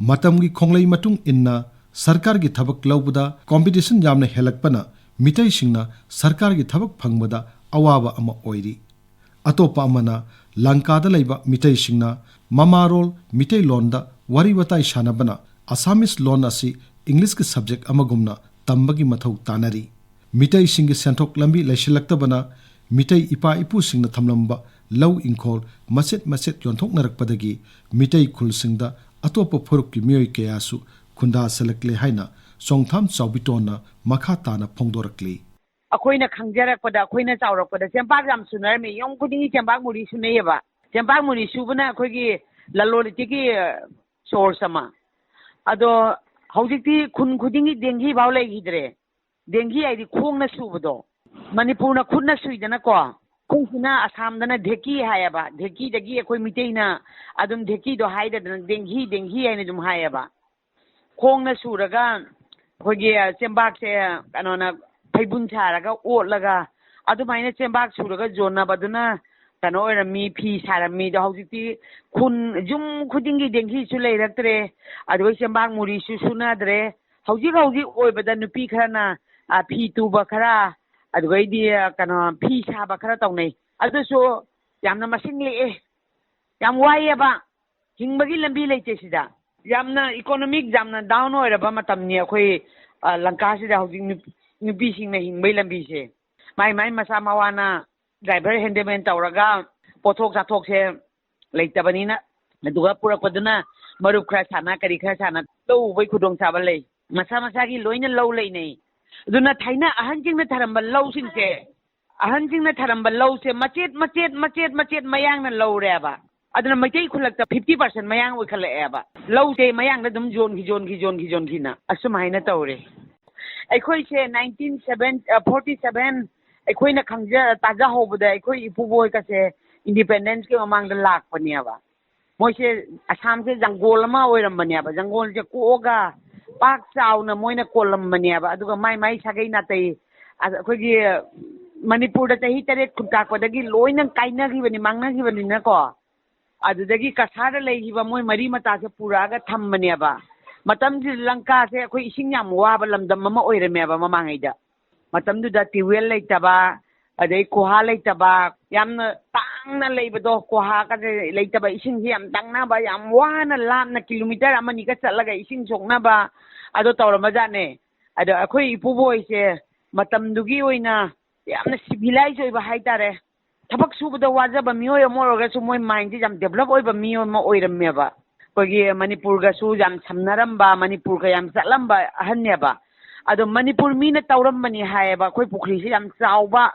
ꯃꯇꯝꯒꯤ ꯈꯣꯡꯂꯩ ꯃꯇꯨꯡ ꯏꯟꯅ ꯁꯔꯀꯥꯔꯒꯤ ꯊꯕꯛ ꯂꯧꯕꯗ ꯀꯣꯝꯄꯤꯇꯤꯁꯟ ꯌꯥꯝꯅ ꯍꯦꯜꯂꯛꯄꯅ ꯃꯤꯇꯩꯁꯤꯡꯅ ꯁꯔꯀꯥꯔꯒꯤ ꯊꯕꯛ ꯐꯪꯕꯗ ꯑꯋꯥꯕ ꯑꯃ ꯑꯣꯏꯔꯤ꯫ ꯑꯇꯣꯞꯄ ꯑꯃꯅ, ꯂꯪꯀꯥꯗ ꯂꯩꯕ ꯃꯤꯇꯩꯁꯤꯡꯅ ꯃꯃꯥꯔꯣꯜ ꯃꯤꯇꯩꯂꯣꯟꯗ ꯋꯥꯔꯤ ꯋꯥꯇꯥꯏ ꯁꯥꯟꯅꯕꯅ ꯑꯁꯥꯃꯤꯁ ꯂꯣꯟ ꯑꯁꯤ ꯏꯪꯂꯤꯁꯀꯤ ꯁꯕꯖꯦꯛ ꯑꯃꯒꯨꯝꯅ ꯇꯝꯕꯒꯤ ꯃꯊꯧ ꯇꯥꯅꯔꯤ꯫ ꯃꯤꯇꯩꯁꯤꯡꯒꯤ ꯁꯦꯟꯊꯣꯛ ꯂꯝꯕꯤ ꯂꯩꯁꯤꯜꯂꯛꯇꯕꯅ ꯃꯤꯇꯩ ꯏꯄꯥ ꯏꯄꯨꯁꯤꯡꯅ ꯊꯝꯂꯝꯕ ꯂꯧ ꯏꯪꯈꯣꯜ ꯃꯆꯦꯠ ꯃꯆꯦꯠ ꯌꯣꯟꯊꯣꯛꯅꯔꯛꯄꯗꯒꯤ ꯃꯤꯇꯩ ꯈꯨꯜꯁꯤꯡꯗ ꯑꯇꯣꯞꯄ ꯐꯨꯔꯨꯞꯀꯤ ꯃꯤꯑꯣꯏ ꯀꯌꯥꯁꯨ ꯈꯨꯟꯗꯥꯁꯤꯜꯂꯛꯂꯦ ꯍꯥꯏꯅ ꯆꯣꯡꯊꯥꯝ ꯆꯥꯎꯕꯤꯇꯣꯟꯅ ꯃꯈꯥ ꯇꯥꯅ ꯐꯣꯡꯗꯣꯔꯛꯂꯤ꯫ ꯑꯩꯈꯣꯏꯅ ꯈꯪꯖꯔꯛꯄꯗ, ꯑꯩꯈꯣꯏꯅ ꯆꯥꯎꯔꯛꯄꯗ ꯆꯦꯡꯄꯥꯛ ꯌꯥꯝ ꯁꯨꯅꯔꯝꯃꯤ꯫ ꯌꯨꯝ ꯈꯨꯗꯤꯡꯒꯤ ꯆꯦꯡꯄꯥꯛ ꯃꯨꯔꯤ ꯁꯨꯅꯩꯌꯦꯕ꯫ ꯆꯦꯡꯄꯥꯛ ꯃꯨꯔꯤ ꯁꯨꯕꯅ ꯑꯩꯈꯣꯏꯒꯤ ꯂꯂꯣꯟ ꯏꯇꯤꯛꯀꯤ, ꯑ, source ꯑꯃ꯫ ꯑꯗꯣ ꯍꯧꯖꯤꯛꯇꯤ ꯈꯨꯟ ꯈꯨꯗꯤꯡꯒꯤ ꯗꯦꯡꯒꯤ ꯐꯥꯎ ꯂꯩꯈꯤꯗ꯭ꯔꯦ꯫ ꯗꯦꯡꯒꯤ ꯍꯥꯏꯗꯤ ꯈꯣꯡꯅ ꯁꯨꯕꯗꯣ꯫ ꯃꯅꯤꯄꯨꯔꯅ ꯈꯨꯠꯅ ꯁꯨꯏꯗꯅꯀꯣ꯫ ꯑꯩꯈꯣꯏꯁꯤꯅ ꯑꯁꯥꯝꯗꯅ ꯙꯦꯀꯤ ꯍꯥꯏꯌꯦꯕ꯫ ꯙꯦꯀꯤꯗꯒꯤ ꯑꯩꯈꯣꯏ ꯃꯤꯇꯩꯅ ꯑꯗꯨꯝ ꯙꯦꯀꯤꯗꯣ ꯍꯥꯏꯗꯗꯅ ꯗꯦꯡꯍꯤ, ꯗꯦꯡꯍꯤ ꯍꯥꯏꯅ ꯑꯗꯨꯝ ꯍꯥꯏꯌꯦꯕ꯫ ꯈꯣꯡꯅ ꯁꯨꯔꯒ ꯑꯩꯈꯣꯏꯒꯤ ꯆꯦꯡꯕꯥꯛꯁꯦ, ꯀꯩꯅꯣꯅ, ꯐꯩꯕꯨꯟ ꯁꯥꯔꯒ ꯑꯣꯠꯂꯒ ꯑꯗꯨꯃꯥꯏꯅ ꯆꯦꯡꯕꯥꯛ ꯁꯨꯔꯒ ꯌꯣꯟꯅꯕꯗꯨꯅ ꯀꯩꯅꯣ ꯑꯣꯏꯔꯝꯃꯤ, ꯐꯤ ꯁꯥꯔꯝꯃꯤ꯫ ꯑꯗꯣ ꯍꯧꯖꯤꯛꯇꯤ ꯈꯨꯟ, ꯌꯨꯝ ꯈꯨꯗꯤꯡꯒꯤ ꯗꯦꯡꯍꯤꯁꯨ ꯂꯩꯔꯛꯇ꯭ꯔꯦ, ꯑꯗꯨꯒ ꯆꯦꯡꯕꯥꯛ ꯃꯨꯔꯤꯁꯨ ꯁꯨꯅꯗ꯭ꯔꯦ꯫ ꯍꯧꯖꯤꯛ ꯍꯧꯖꯤꯛ ꯑꯣꯏꯕꯗ ꯅꯨꯄꯤ ꯈꯔꯅ, ꯑ, ꯐꯤ ꯇꯨꯕ ꯈꯔ, ꯑꯗꯨꯒꯩꯗꯤ, ꯑ, ꯀꯩꯅꯣ, ꯐꯤ ꯁꯥꯕ ꯈꯔ ꯇꯧꯅꯩ꯫ ꯑꯗꯨꯁꯨ ꯌꯥꯝꯅ ꯃꯁꯤꯡ ꯂꯦꯛꯑꯦ, ꯌꯥꯝ ꯋꯥꯏꯑꯦꯕ꯫ ꯍꯤꯡꯕꯒꯤ ꯂꯝꯕꯤ ꯂꯩꯇꯦ ꯁꯤꯗ꯫ ꯌꯥꯝꯅ economic ꯌꯥꯝꯅ down ꯑꯣꯏꯔꯕ ꯃꯇꯝꯅꯤ ꯑꯩꯈꯣꯏ, ꯑ, ꯂꯪꯀꯥꯁꯤꯗ ꯍꯧꯖꯤꯛ ꯅꯨꯞ-, ꯅꯨꯄꯤꯁꯤꯡꯅ ꯍꯤꯡꯕꯒꯤ ꯂꯝꯕꯤꯁꯦ꯫ ꯃꯥꯏ ꯃꯥꯏ ꯃꯆꯥ ꯃꯋꯥꯅ driver handyman ꯇꯧꯔꯒ ꯄꯣꯠꯊꯣꯛ ꯆꯥꯊꯣꯛꯁꯦ ꯂꯩꯇꯕꯅꯤꯅ, ꯑꯗꯨꯒ ꯄꯨꯔꯛꯄꯗꯨꯅ ꯃꯔꯨꯞ ꯈꯔ ꯁꯥꯟꯅ, ꯀꯔꯤ ꯈꯔ ꯁꯥꯟꯅ ꯂꯧ ꯎꯕꯒꯤ ꯈꯨꯗꯣꯡꯆꯥꯕ ꯂꯩ꯫ ꯃꯁꯥ ꯃꯁꯥꯒꯤ ꯂꯣꯏꯅ ꯂꯧ ꯂꯩꯅꯩ꯫ ꯑꯗꯨꯅ ꯊꯥꯏꯅ ꯑꯍꯟꯁꯤꯡꯅ ꯊꯔꯝꯕ ꯂꯧꯁꯤꯡꯁꯦ, ꯑꯍꯟꯁꯤꯡꯅ ꯊꯔꯝꯕ ꯂꯧꯁꯦ ꯃꯆꯦꯠ, ꯃꯆꯦꯠ, ꯃꯆꯦꯠ, ꯃꯆꯦꯠ ꯃꯌꯥꯡꯅ ꯂꯧꯔꯦꯕ꯫ ꯑꯗꯨꯅ ꯃꯩꯇꯩ ꯈꯨꯜꯂꯛꯇ fifty percent ꯃꯌꯥꯡ ꯑꯣꯏꯈꯠꯂꯛꯑꯦꯕ꯫ ꯂꯧꯁꯦ ꯃꯌꯥꯡꯗ ꯑꯗꯨꯝ ꯌꯣꯟꯈꯤ, ꯌꯣꯟꯈꯤ, ꯌꯣꯟꯈꯤ, ꯌꯣꯟꯈꯤꯅ ꯑꯁꯨꯃꯥꯏꯅ ꯇꯧꯔꯦ꯫ ꯑꯩꯈꯣꯏꯁꯦ nineteen seven, ꯑ, forty seven, ꯑꯩꯈꯣꯏꯅ ꯈꯪꯖ-, ꯇꯥꯖꯍꯧꯕꯗ ꯑꯩꯈꯣꯏ ꯏꯄꯨꯕꯣꯏꯀꯁꯦ independenceꯀꯤ ꯃꯃꯥꯡꯗ ꯂꯥꯛꯄꯅꯦꯕ꯫ ꯃꯣꯏꯁꯦ ꯑꯁꯥꯝꯁꯦ ꯖꯪꯒꯣꯜ ꯑꯃ ꯑꯣꯏꯔꯝꯕꯅꯦꯕ꯫ ꯖꯪꯒꯣꯜꯁꯦ ꯀꯣꯛꯑꯒ ꯄꯥꯛ ꯆꯥꯎꯅ ꯃꯣꯏꯅ ꯀꯣꯜꯂꯝꯕꯅꯦꯕ꯫ ꯑꯗꯨꯒ ꯃꯥꯏ ꯃꯥꯏ ꯁꯥꯒꯩ ꯅꯥꯇꯩ, ꯑ-, ꯑꯩꯈꯣꯏꯒꯤ ꯃꯅꯤꯄꯨꯔꯗ ꯆꯍꯤ ꯇꯔꯦꯠ ꯈꯨꯟꯇꯥꯛꯄꯗꯒꯤ ꯂꯣꯏꯅ ꯀꯥꯏꯅꯈꯤꯕꯅꯤ, ꯃꯥꯡꯅꯈꯤꯕꯅꯤꯅꯀꯣ꯫ ꯑꯗꯨꯗꯒꯤ ꯀꯁꯥꯔꯗ ꯂꯩꯈꯤꯕ ꯃꯣꯏ ꯃꯔꯤ ꯃꯇꯥꯁꯦ ꯄꯨꯔꯛꯑꯒ ꯊꯝꯕꯅꯦꯕ꯫ ꯃꯇꯝꯁꯤꯗ ꯂꯪꯀꯥꯁꯦ ꯑꯩꯈꯣꯏ ꯏꯁꯤꯡ ꯌꯥꯝ ꯋꯥꯕ ꯂꯝꯗꯝ ꯑꯃ ꯑꯣꯏꯔꯝꯃꯦꯕ ꯃꯃꯥꯡꯉꯩꯗ꯫ ꯃꯇꯝꯗꯨꯗ tubewell ꯂꯩꯇꯕ, ꯑꯗꯩ ꯀꯨꯍꯥ ꯂꯩꯇꯕ, ꯌꯥꯝꯅ ꯇꯥꯡꯅ ꯂꯩꯕꯗꯣ, ꯀꯨꯍꯥꯒꯁꯦ ꯂꯩꯇꯕ, ꯏꯁꯤꯡꯁꯦ ꯌꯥꯝ ꯇꯥꯡꯅꯕ, ꯌꯥꯝ ꯋꯥꯅ ꯂꯥꯞꯅ ꯀꯤꯂꯣꯃꯤꯇꯔ ꯑꯃꯅꯤꯒ ꯆꯠꯂꯒ ꯏꯁꯤꯡ ꯁꯣꯛꯅꯕ, ꯑꯗꯣ ꯇꯧꯔꯝꯕꯖꯥꯠꯅꯦ꯫ ꯑꯗꯣ ꯑꯩꯈꯣꯏ ꯏꯄꯨꯕꯣꯏꯁꯦ ꯃꯇꯝꯗꯨꯒꯤ ꯑꯣꯏꯅ ꯌꯥꯝꯅ ꯁꯤꯚꯤꯂꯥꯏꯁ ꯑꯣꯏꯕ ꯍꯥꯏꯇꯥꯔꯦ꯫ ꯊꯕꯛ ꯁꯨꯕꯗ ꯋꯥꯖꯕ ꯃꯤꯑꯣꯏ ꯑꯃ ꯑꯣꯏꯔꯒꯁꯨ ꯃꯣꯏ ꯃꯥꯏꯟꯁꯦ ꯌꯥꯝ ꯗꯦꯕꯂꯞ ꯑꯣꯏꯕ ꯃꯤ ꯑꯃ ꯑꯣꯏꯔꯝꯃꯦꯕ꯫ ꯑꯩꯈꯣꯏꯒꯤ ꯃꯅꯤꯄꯨꯔꯒꯁꯨ ꯌꯥꯝ ꯁꯝꯅꯔꯝꯕ, ꯃꯅꯤꯄꯨꯔꯒ ꯌꯥꯝ ꯆꯠꯂꯝꯕ ꯑꯍꯟꯅꯦꯕ꯫ ꯑꯗꯣ ꯃꯅꯤꯄꯨꯔ ꯃꯤꯅ ꯇꯧꯔꯝꯕꯅꯤ ꯍꯥꯏꯌꯦꯕ꯫ ꯑꯩꯈꯣꯏ ꯄꯨꯈ꯭ꯔꯤꯁꯦ ꯌꯥꯝ ꯆꯥꯎꯕ,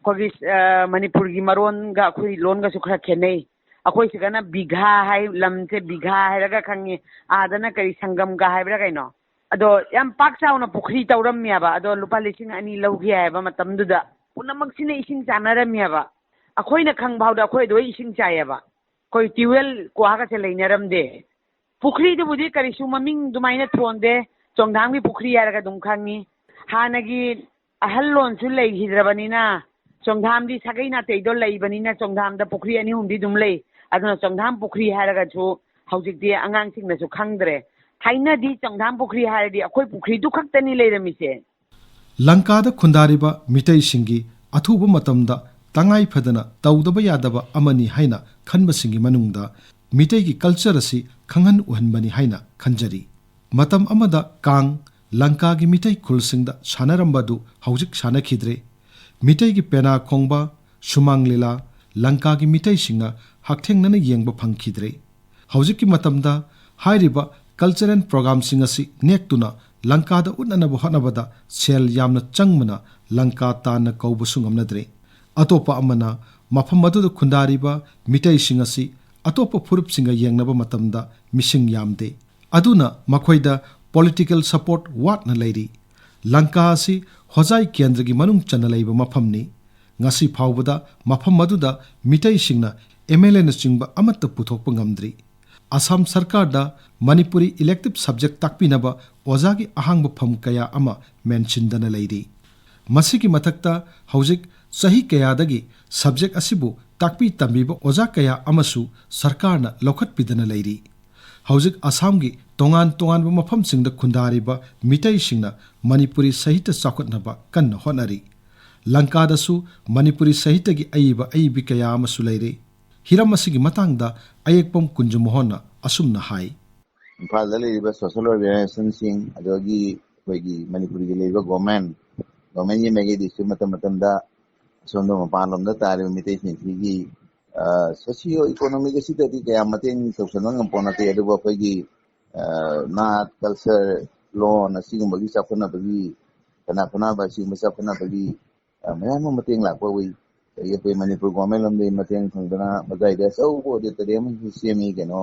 ꯑꯩꯈꯣꯏꯒꯤ, ꯑ, ꯃꯅꯤꯄꯨꯔꯒꯤ ꯃꯔꯣꯟꯒ ꯑꯩꯈꯣꯏ ꯂꯣꯟꯒꯁꯨ ꯈꯔ ꯈꯦꯠꯅꯩ꯫ ꯑꯩꯈꯣꯏ ꯁꯤꯗꯅ ꯕꯤꯘꯥ ꯍꯥꯏ, ꯂꯝꯁꯦ ꯕꯤꯘꯥ ꯍꯥꯏꯔꯒ ꯈꯪꯉꯤ, ꯑꯥꯗꯅ ꯀꯔꯤ ꯁꯪꯒꯝꯒ ꯍꯥꯏꯕ꯭ꯔꯥ ꯀꯩꯅꯣ꯫ ꯑꯗꯣ ꯌꯥꯝ ꯄꯥꯛ ꯆꯥꯎꯅ ꯄꯨꯈ꯭ꯔꯤ ꯇꯧꯔꯝꯃꯦꯕ꯫ ꯑꯗꯣ ꯂꯨꯄꯥ ꯂꯤꯁꯤꯡ ꯑꯅꯤ ꯂꯧꯈꯤ ꯍꯥꯏꯌꯦꯕ ꯃꯇꯝꯗꯨꯗ꯫ ꯄꯨꯝꯅꯃꯛꯁꯤꯅ ꯏꯁꯤꯡ ꯆꯥꯅꯔꯝꯃꯦꯕ꯫ ꯑꯩꯈꯣꯏꯅ ꯈꯪ ꯐꯥꯎꯗ ꯑꯩꯈꯣꯏ ꯑꯗꯨꯗꯩ ꯏꯁꯤꯡ ꯆꯥꯏꯌꯦꯕ꯫ ꯑꯩꯈꯣꯏ ꯇ꯭ꯌꯨꯕꯋꯦꯜ ꯀ꯭ꯋꯥꯒꯁꯦ ꯂꯩꯅꯔꯝꯗꯦ꯫ ꯄꯨꯈ꯭ꯔꯤꯗꯨꯕꯨꯗꯤ ꯀꯔꯤꯁꯨ ꯃꯃꯤꯡ ꯑꯗꯨꯃꯥꯏꯅ ꯊꯣꯟꯗꯦ, ꯆꯣꯡꯊꯥꯝꯒꯤ ꯄꯨꯈ꯭ꯔꯤ ꯍꯥꯏꯔꯒ ꯑꯗꯨꯝ ꯈꯪꯉꯤ꯫ ꯍꯥꯟꯅꯒꯤ ꯑꯍꯜ ꯂꯣꯟꯁꯨ ꯂꯩꯈꯤꯗ꯭ꯔꯕꯅꯤꯅ, ꯆꯣꯡꯊꯥꯝꯗꯤ ꯁꯥꯒꯩ ꯅꯥꯇꯩꯗꯣ ꯂꯩꯕꯅꯤꯅ ꯆꯣꯡꯊꯥꯝꯗ ꯄꯨꯈ꯭ꯔꯤ ꯑꯅꯤ ꯑꯍꯨꯝꯗꯤ ꯑꯗꯨꯝ ꯂꯩ꯫ ꯑꯗꯨꯅ ꯆꯣꯡꯊꯥꯝ ꯄꯨꯈ꯭ꯔꯤ ꯍꯥꯏꯔꯒꯁꯨ ꯍꯧꯖꯤꯛꯇꯤ ꯑꯉꯥꯡꯁꯤꯡꯅꯁꯨ ꯈꯪꯗ꯭ꯔꯦ꯫ ꯊꯥꯏꯅꯗꯤ ꯆꯣꯡꯊꯥꯝ ꯄꯨꯈ꯭ꯔꯤ ꯍꯥꯏꯔꯗꯤ ꯑꯩꯈꯣꯏ ꯄꯨꯈ꯭ꯔꯤꯗꯨ ꯈꯛꯇꯅꯤ ꯂꯩꯔꯝꯃꯤꯁꯦ꯫ ꯂꯪꯀꯥꯗ ꯈꯨꯟꯗꯥꯔꯤꯕ ꯃꯤꯇꯩꯁꯤꯡꯒꯤ ꯑꯊꯨꯕ ꯃꯇꯝꯗ ꯇꯉꯥꯏ ꯐꯗꯅ ꯇꯧꯗꯕ ꯌꯥꯗꯕ ꯑꯃꯅꯤ ꯍꯥꯏꯅ ꯈꯟꯕꯁꯤꯡꯒꯤ ꯃꯅꯨꯡꯗ ꯃꯤꯇꯩꯒꯤ ꯀꯜꯆꯔ ꯑꯁꯤ ꯈꯪꯍꯟ ꯎꯍꯟꯕꯅꯤ ꯍꯥꯏꯅ ꯈꯟꯖꯔꯤ꯫ ꯃꯇꯝ ꯑꯃꯗ ꯀꯥꯡ ꯂꯪꯀꯥꯒꯤ ꯃꯤꯇꯩ ꯈꯨꯜꯁꯤꯡꯗ ꯁꯥꯟꯅꯔꯝꯕ ꯑꯗꯨ ꯍꯧꯖꯤꯛ ꯁꯥꯟꯅꯈꯤꯗ꯭ꯔꯦ꯫ ꯃꯤꯇꯩꯒꯤ ꯄꯦꯅꯥ ꯈꯣꯡꯕ, ꯁꯨꯃꯥꯡ ꯂꯤꯂꯥ ꯂꯪꯀꯥꯒꯤ ꯃꯤꯇꯩꯁꯤꯡꯅ ꯍꯛꯊꯦꯡꯅꯅ ꯌꯦꯡꯕ ꯐꯪꯈꯤꯗ꯭ꯔꯦ꯫ ꯍꯧꯖꯤꯛꯀꯤ ꯃꯇꯝꯗ ꯍꯥꯏꯔꯤꯕ ꯀꯜꯆꯔꯦꯜ ꯄ꯭ꯔꯣꯒ꯭ꯔꯥꯝꯁꯤꯡ ꯑꯁꯤ ꯅꯦꯛꯇꯨꯅ ꯂꯪꯀꯥꯗ ꯎꯠꯅꯅꯕ ꯍꯣꯠꯅꯕꯗ ꯁꯦꯜ ꯌꯥꯝꯅ ꯆꯪꯕꯅ ꯂꯪꯀꯥ ꯇꯥꯟꯅ ꯀꯧꯕꯁꯨ ꯉꯝꯅꯗ꯭ꯔꯦ꯫ ꯑꯇꯣꯞꯄ ꯑꯃꯅ ꯃꯐꯝ ꯑꯗꯨꯗ ꯈꯨꯟꯗꯥꯔꯤꯕ ꯃꯤꯇꯩꯁꯤꯡ ꯑꯁꯤ ꯑꯇꯣꯞꯄ ꯐꯨꯔꯨꯞꯁꯤꯡꯒ ꯌꯦꯡꯅꯕ ꯃꯇꯝꯗ ꯃꯤꯁꯤꯡ ꯌꯥꯝꯗꯦ꯫ ꯑꯗꯨꯅ ꯃꯈꯣꯏꯗ ꯄꯣꯂꯤꯇꯤꯀꯦꯜ ꯁꯄꯣꯔꯠ ꯋꯥꯠꯅ ꯂꯩꯔꯤ꯫ ꯂꯪꯀꯥ ꯑꯁꯤ ꯍꯣꯖꯥꯏ ꯀꯦꯟꯗ꯭ꯔꯒꯤ ꯃꯅꯨꯡ ꯆꯟꯅ ꯂꯩꯕ ꯃꯐꯝꯅꯤ꯫ ꯉꯁꯤ ꯐꯥꯎꯕꯗ ꯃꯐꯝ ꯑꯗꯨꯗ ꯃꯤꯇꯩꯁꯤꯡꯅ ꯑꯦꯝ ꯑꯦꯜ ꯑꯦꯅꯆꯤꯡꯕ ꯑꯃꯠꯇ ꯄꯨꯊꯣꯛꯄ ꯉꯝꯗ꯭ꯔꯤ꯫ ꯑꯁꯥꯝ ꯁꯔꯀꯥꯔꯗ ꯃꯅꯤꯄꯨꯔꯤ ꯏꯂꯦꯛꯇꯤꯚ ꯁꯕꯖꯦꯛ ꯇꯥꯛꯄꯤꯅꯕ ꯑꯣꯖꯥꯒꯤ ꯑꯍꯥꯡꯕ ꯐꯝ ꯀꯌꯥ ꯑꯃ ꯃꯦꯟꯁꯤꯟꯗꯅ ꯂꯩꯔꯤ꯫ ꯃꯁꯤꯒꯤ ꯃꯊꯛꯇ ꯍꯧꯖꯤꯛ ꯆꯍꯤ ꯀꯌꯥꯗꯒꯤ ꯁꯕꯖꯦꯛ ꯑꯁꯤꯕꯨ ꯇꯥꯛꯄꯤ ꯇꯝꯕꯤꯕ ꯑꯣꯖꯥ ꯀꯌꯥ ꯑꯃꯁꯨ ꯁꯔꯀꯥꯔꯅ ꯂꯧꯈꯠꯄꯤꯗꯅ ꯂꯩꯔꯤ꯫ ꯍꯧꯖꯤꯛ ꯑꯁꯥꯝꯒꯤ ꯇꯣꯉꯥꯟ ꯇꯣꯉꯥꯟꯕ ꯃꯐꯝꯁꯤꯡꯗ ꯈꯨꯟꯗꯥꯔꯤꯕ ꯃꯤꯇꯩꯁꯤꯡꯅ ꯃꯅꯤꯄꯨꯔꯤ ꯁꯥꯍꯤꯇ꯭ꯌ ꯆꯥꯎꯈꯠꯅꯕ ꯀꯟꯅ ꯍꯣꯠꯅꯔꯤ꯫ ꯂꯪꯀꯥꯗꯁꯨ ꯃꯅꯤꯄꯨꯔꯤ ꯁꯥꯍꯤꯇ꯭ꯌꯒꯤ ꯑꯏꯕ ꯑꯏꯕꯤ ꯀꯌꯥ ꯑꯃꯁꯨ ꯂꯩꯔꯦ꯫ ꯍꯤꯔꯝ ꯑꯁꯤꯒꯤ ꯃꯇꯥꯡꯗ ꯑꯌꯦꯛꯄꯝ ꯀꯨꯟꯖꯃꯣꯍꯟꯅ ꯑꯁꯨꯝꯅ ꯍꯥꯏ꯫ ꯏꯝꯐꯥꯜꯗ ꯂꯩꯔꯤꯕ ꯁꯣꯁꯦꯜ ꯑꯣꯔꯒꯅꯥꯏꯖꯦꯁꯟꯁꯤꯡ, ꯑꯗꯒꯤ ꯑꯩꯈꯣꯏꯒꯤ ꯃꯅꯤꯄꯨꯔꯒꯤ ꯂꯩꯔꯤꯕ ꯒꯣꯔꯃꯦꯟ, ꯒꯣꯔꯃꯦꯟꯒꯤ ꯃꯥꯏꯀꯩꯗꯒꯤꯁꯨ ꯃꯇꯝ ꯃꯇꯝꯗ ꯑꯁꯣꯝꯗ ꯃꯄꯥꯟꯂꯣꯝꯗ ꯇꯥꯔꯤꯕ ꯃꯤꯇꯩꯁꯤꯡꯁꯤꯒꯤ ꯁꯣꯁꯤꯌꯣ ꯏꯀꯣꯅꯣꯃꯤꯛ ꯑꯁꯤꯗꯗꯤ ꯀꯌꯥ ꯃꯇꯦꯡ ꯇꯧꯁꯟꯕ ꯉꯝꯄꯣꯠ ꯅꯠꯇꯦ꯫ ꯑꯗꯨꯕꯨ ꯑꯩꯈꯣꯏꯒꯤ ꯅꯥꯠ, ꯀꯜꯆꯔ, ꯂꯣꯟ ꯑꯁꯤꯒꯨꯝꯕꯒꯤ ꯆꯥꯎꯈꯠꯅꯕꯒꯤ, ꯀꯅꯥ ꯈꯨꯅꯥꯕ ꯑꯁꯤꯒꯨꯝꯕ ꯆꯥꯎꯈꯠꯅꯕꯒꯤ ꯃꯌꯥꯝ ꯑꯃ ꯃꯇꯦꯡ ꯂꯥꯛꯄ ꯎꯏ꯫ ꯑꯗꯒꯤ ꯑꯩꯈꯣꯏ ꯃꯅꯤꯄꯨꯔ ꯒꯣꯔꯃꯦꯟ ꯂꯣꯝꯗꯒꯤ ꯃꯇꯦꯡ ꯐꯪꯗꯅ ꯃꯇꯥꯏꯗ ꯑꯆꯧꯕ ꯑꯣꯗꯤꯇꯣꯔꯤꯌꯝ ꯑꯃꯁꯨ ꯁꯦꯝꯃꯤ, ꯀꯩꯅꯣ,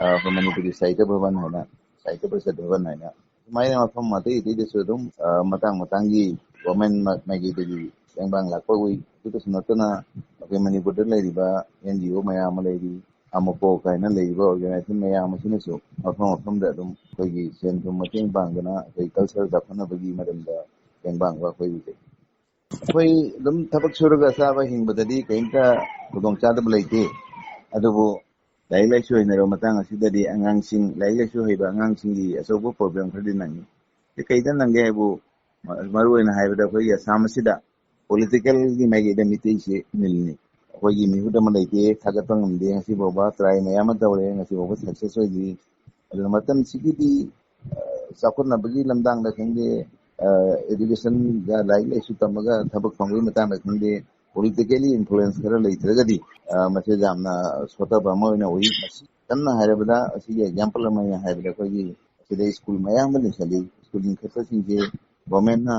ꯑꯩꯈꯣꯏ ꯃꯅꯤꯄꯨꯔꯒꯤ ꯁꯥꯍꯤꯇ꯭ꯌ ꯚꯕꯟ ꯍꯥꯏꯅ, ꯁꯥꯍꯤꯇ꯭ꯌ ꯄꯔꯤꯁꯠ ꯚꯕꯟ ꯍꯥꯏꯅ꯫ ꯁꯨꯃꯥꯏꯅ ꯃꯐꯝ ꯑꯇꯩ ꯑꯇꯩꯗꯁꯨ ꯑꯗꯨꯝ ꯃꯇꯥꯡ ꯃꯇꯥꯡꯒꯤ ꯒꯣꯔꯃꯦꯟ ꯃꯥꯏꯀꯩꯗꯒꯤ ꯇꯦꯡꯕꯥꯡ ꯂꯥꯛꯄ ꯎꯏ꯫ ꯑꯗꯨꯗꯁꯨ ꯅꯠꯇꯅ ꯑꯩꯈꯣꯏ ꯃꯅꯤꯄꯨꯔꯗ ꯂꯩꯔꯤꯕ ꯑꯦꯟ ꯖꯤ ꯑꯣ ꯃꯌꯥꯝ ꯑꯃ ꯂꯩꯔꯤ, ꯑꯃꯄꯣ ꯀꯥꯏꯅ ꯂꯩꯔꯤꯕ ꯑꯣꯔꯒꯅꯥꯏꯖꯦꯁꯟ ꯃꯌꯥꯝ ꯑꯁꯤꯅꯁꯨ ꯃꯐꯝ ꯃꯐꯝꯗ ꯑꯗꯨꯝ ꯑꯩꯈꯣꯏꯒꯤ ꯁꯦꯟ ꯊꯨꯝ ꯃꯇꯦꯡ ꯄꯥꯡꯗꯅ ꯑꯩꯈꯣꯏ ꯀꯜꯆꯔ ꯆꯥꯎꯈꯠꯅꯕꯒꯤ ꯃꯔꯝꯗ ꯇꯦꯡꯕꯥꯡꯕ ꯑꯩꯈꯣꯏ ꯎꯖꯩ꯫ ꯑꯩꯈꯣꯏ ꯑꯗꯨꯝ ꯊꯕꯛ ꯁꯨꯔꯒ ꯆꯥꯕ ꯍꯤꯡꯕꯗꯗꯤ ꯀꯔꯤꯝꯇ ꯈꯨꯗꯣꯡꯆꯥꯗꯕ ꯂꯩꯇꯦ꯫ ꯑꯗꯨꯕꯨ ꯂꯥꯏꯔꯤꯛ ꯂꯥꯏꯁꯨ ꯍꯩꯅꯔꯕ ꯃꯇꯥꯡ ꯑꯁꯤꯗꯗꯤ ꯑꯉꯥꯡꯁꯤꯡ, ꯂꯥꯏꯔꯤꯛ ꯂꯥꯏꯁꯨ ꯍꯩꯕ ꯑꯉꯥꯡꯁꯤꯡꯒꯤ ꯑꯆꯧꯕ ꯄ꯭ꯔꯣꯕ꯭ꯂꯦꯝ ꯈꯔꯗꯤ ꯅꯪꯉꯤ꯫ ꯁꯤ ꯀꯩꯗ ꯅꯪꯒꯦ ꯍꯥꯏꯕꯨ, ꯃꯔꯨ ꯑꯣꯏꯅ ꯍꯥꯏꯕꯗ ꯑꯩꯈꯣꯏꯒꯤ ꯑꯁꯥꯝ ꯑꯁꯤꯗ ꯄꯣꯂꯤꯇꯤꯀꯦꯜꯒꯤ ꯃꯥꯏꯀꯩꯗ ꯃꯤꯇꯩꯁꯦ ꯅꯤꯜꯅꯤ꯫ ꯑꯩꯈꯣꯏꯒꯤ ꯃꯤꯍꯨꯠ ꯑꯃ ꯂꯩꯇꯦ, ꯊꯥꯒꯠꯄ ꯉꯝꯗꯦ꯫ ꯉꯁꯤ ꯐꯥꯎꯕ ꯇ꯭ꯔꯥꯏ ꯃꯌꯥꯝ ꯑꯃ ꯇꯧꯔꯦ, ꯉꯁꯤ ꯐꯥꯎꯕ ꯁꯛꯁꯦꯁ ꯑꯣꯏꯗ꯭ꯔꯤ꯫ ꯑꯗꯨꯅ ꯃꯇꯝꯁꯤꯒꯤꯗꯤ ꯆꯥꯎꯈꯠꯅꯕꯒꯤ ꯂꯝꯗꯥꯡꯗ ꯈꯪꯗꯦ, ꯑꯦꯗꯨꯀꯦꯁꯟꯗ ꯂꯥꯏꯔꯤꯛ ꯂꯥꯏꯁꯨ ꯇꯝꯃꯒ ꯊꯕꯛ ꯐꯪꯕꯒꯤ ꯃꯇꯥꯡꯗ ꯈꯪꯗꯦ, ꯄꯣꯂꯤꯇꯤꯀꯦꯜꯂꯤ ꯏꯟꯐ꯭ꯂꯨꯌꯦꯟꯁ ꯈꯔ ꯂꯩꯇ꯭ꯔꯒꯗꯤ ꯃꯁꯤ ꯌꯥꯝꯅ ꯁꯣꯠꯊꯕ ꯑꯃ ꯑꯣꯏꯅ ꯎꯏ꯫ ꯃꯁꯤ ꯁꯝꯅ ꯍꯥꯏꯔꯕꯗ, ꯑꯁꯤꯒꯤ ꯑꯦꯛꯖꯥꯝꯄꯜ ꯑꯃ ꯑꯣꯏꯅ ꯍꯥꯏꯕꯗ, ꯑꯩꯈꯣꯏꯒꯤ ꯑꯁꯤꯗ ꯁ꯭ꯀꯨꯜ ꯃꯌꯥꯝ ꯑꯃ ꯂꯤꯡꯈꯠꯂꯤ꯫ ꯁ꯭ꯀꯨꯜ ꯂꯤꯡꯈꯠꯄꯁꯤꯡꯁꯦ ꯒꯣꯔꯃꯦꯟꯅ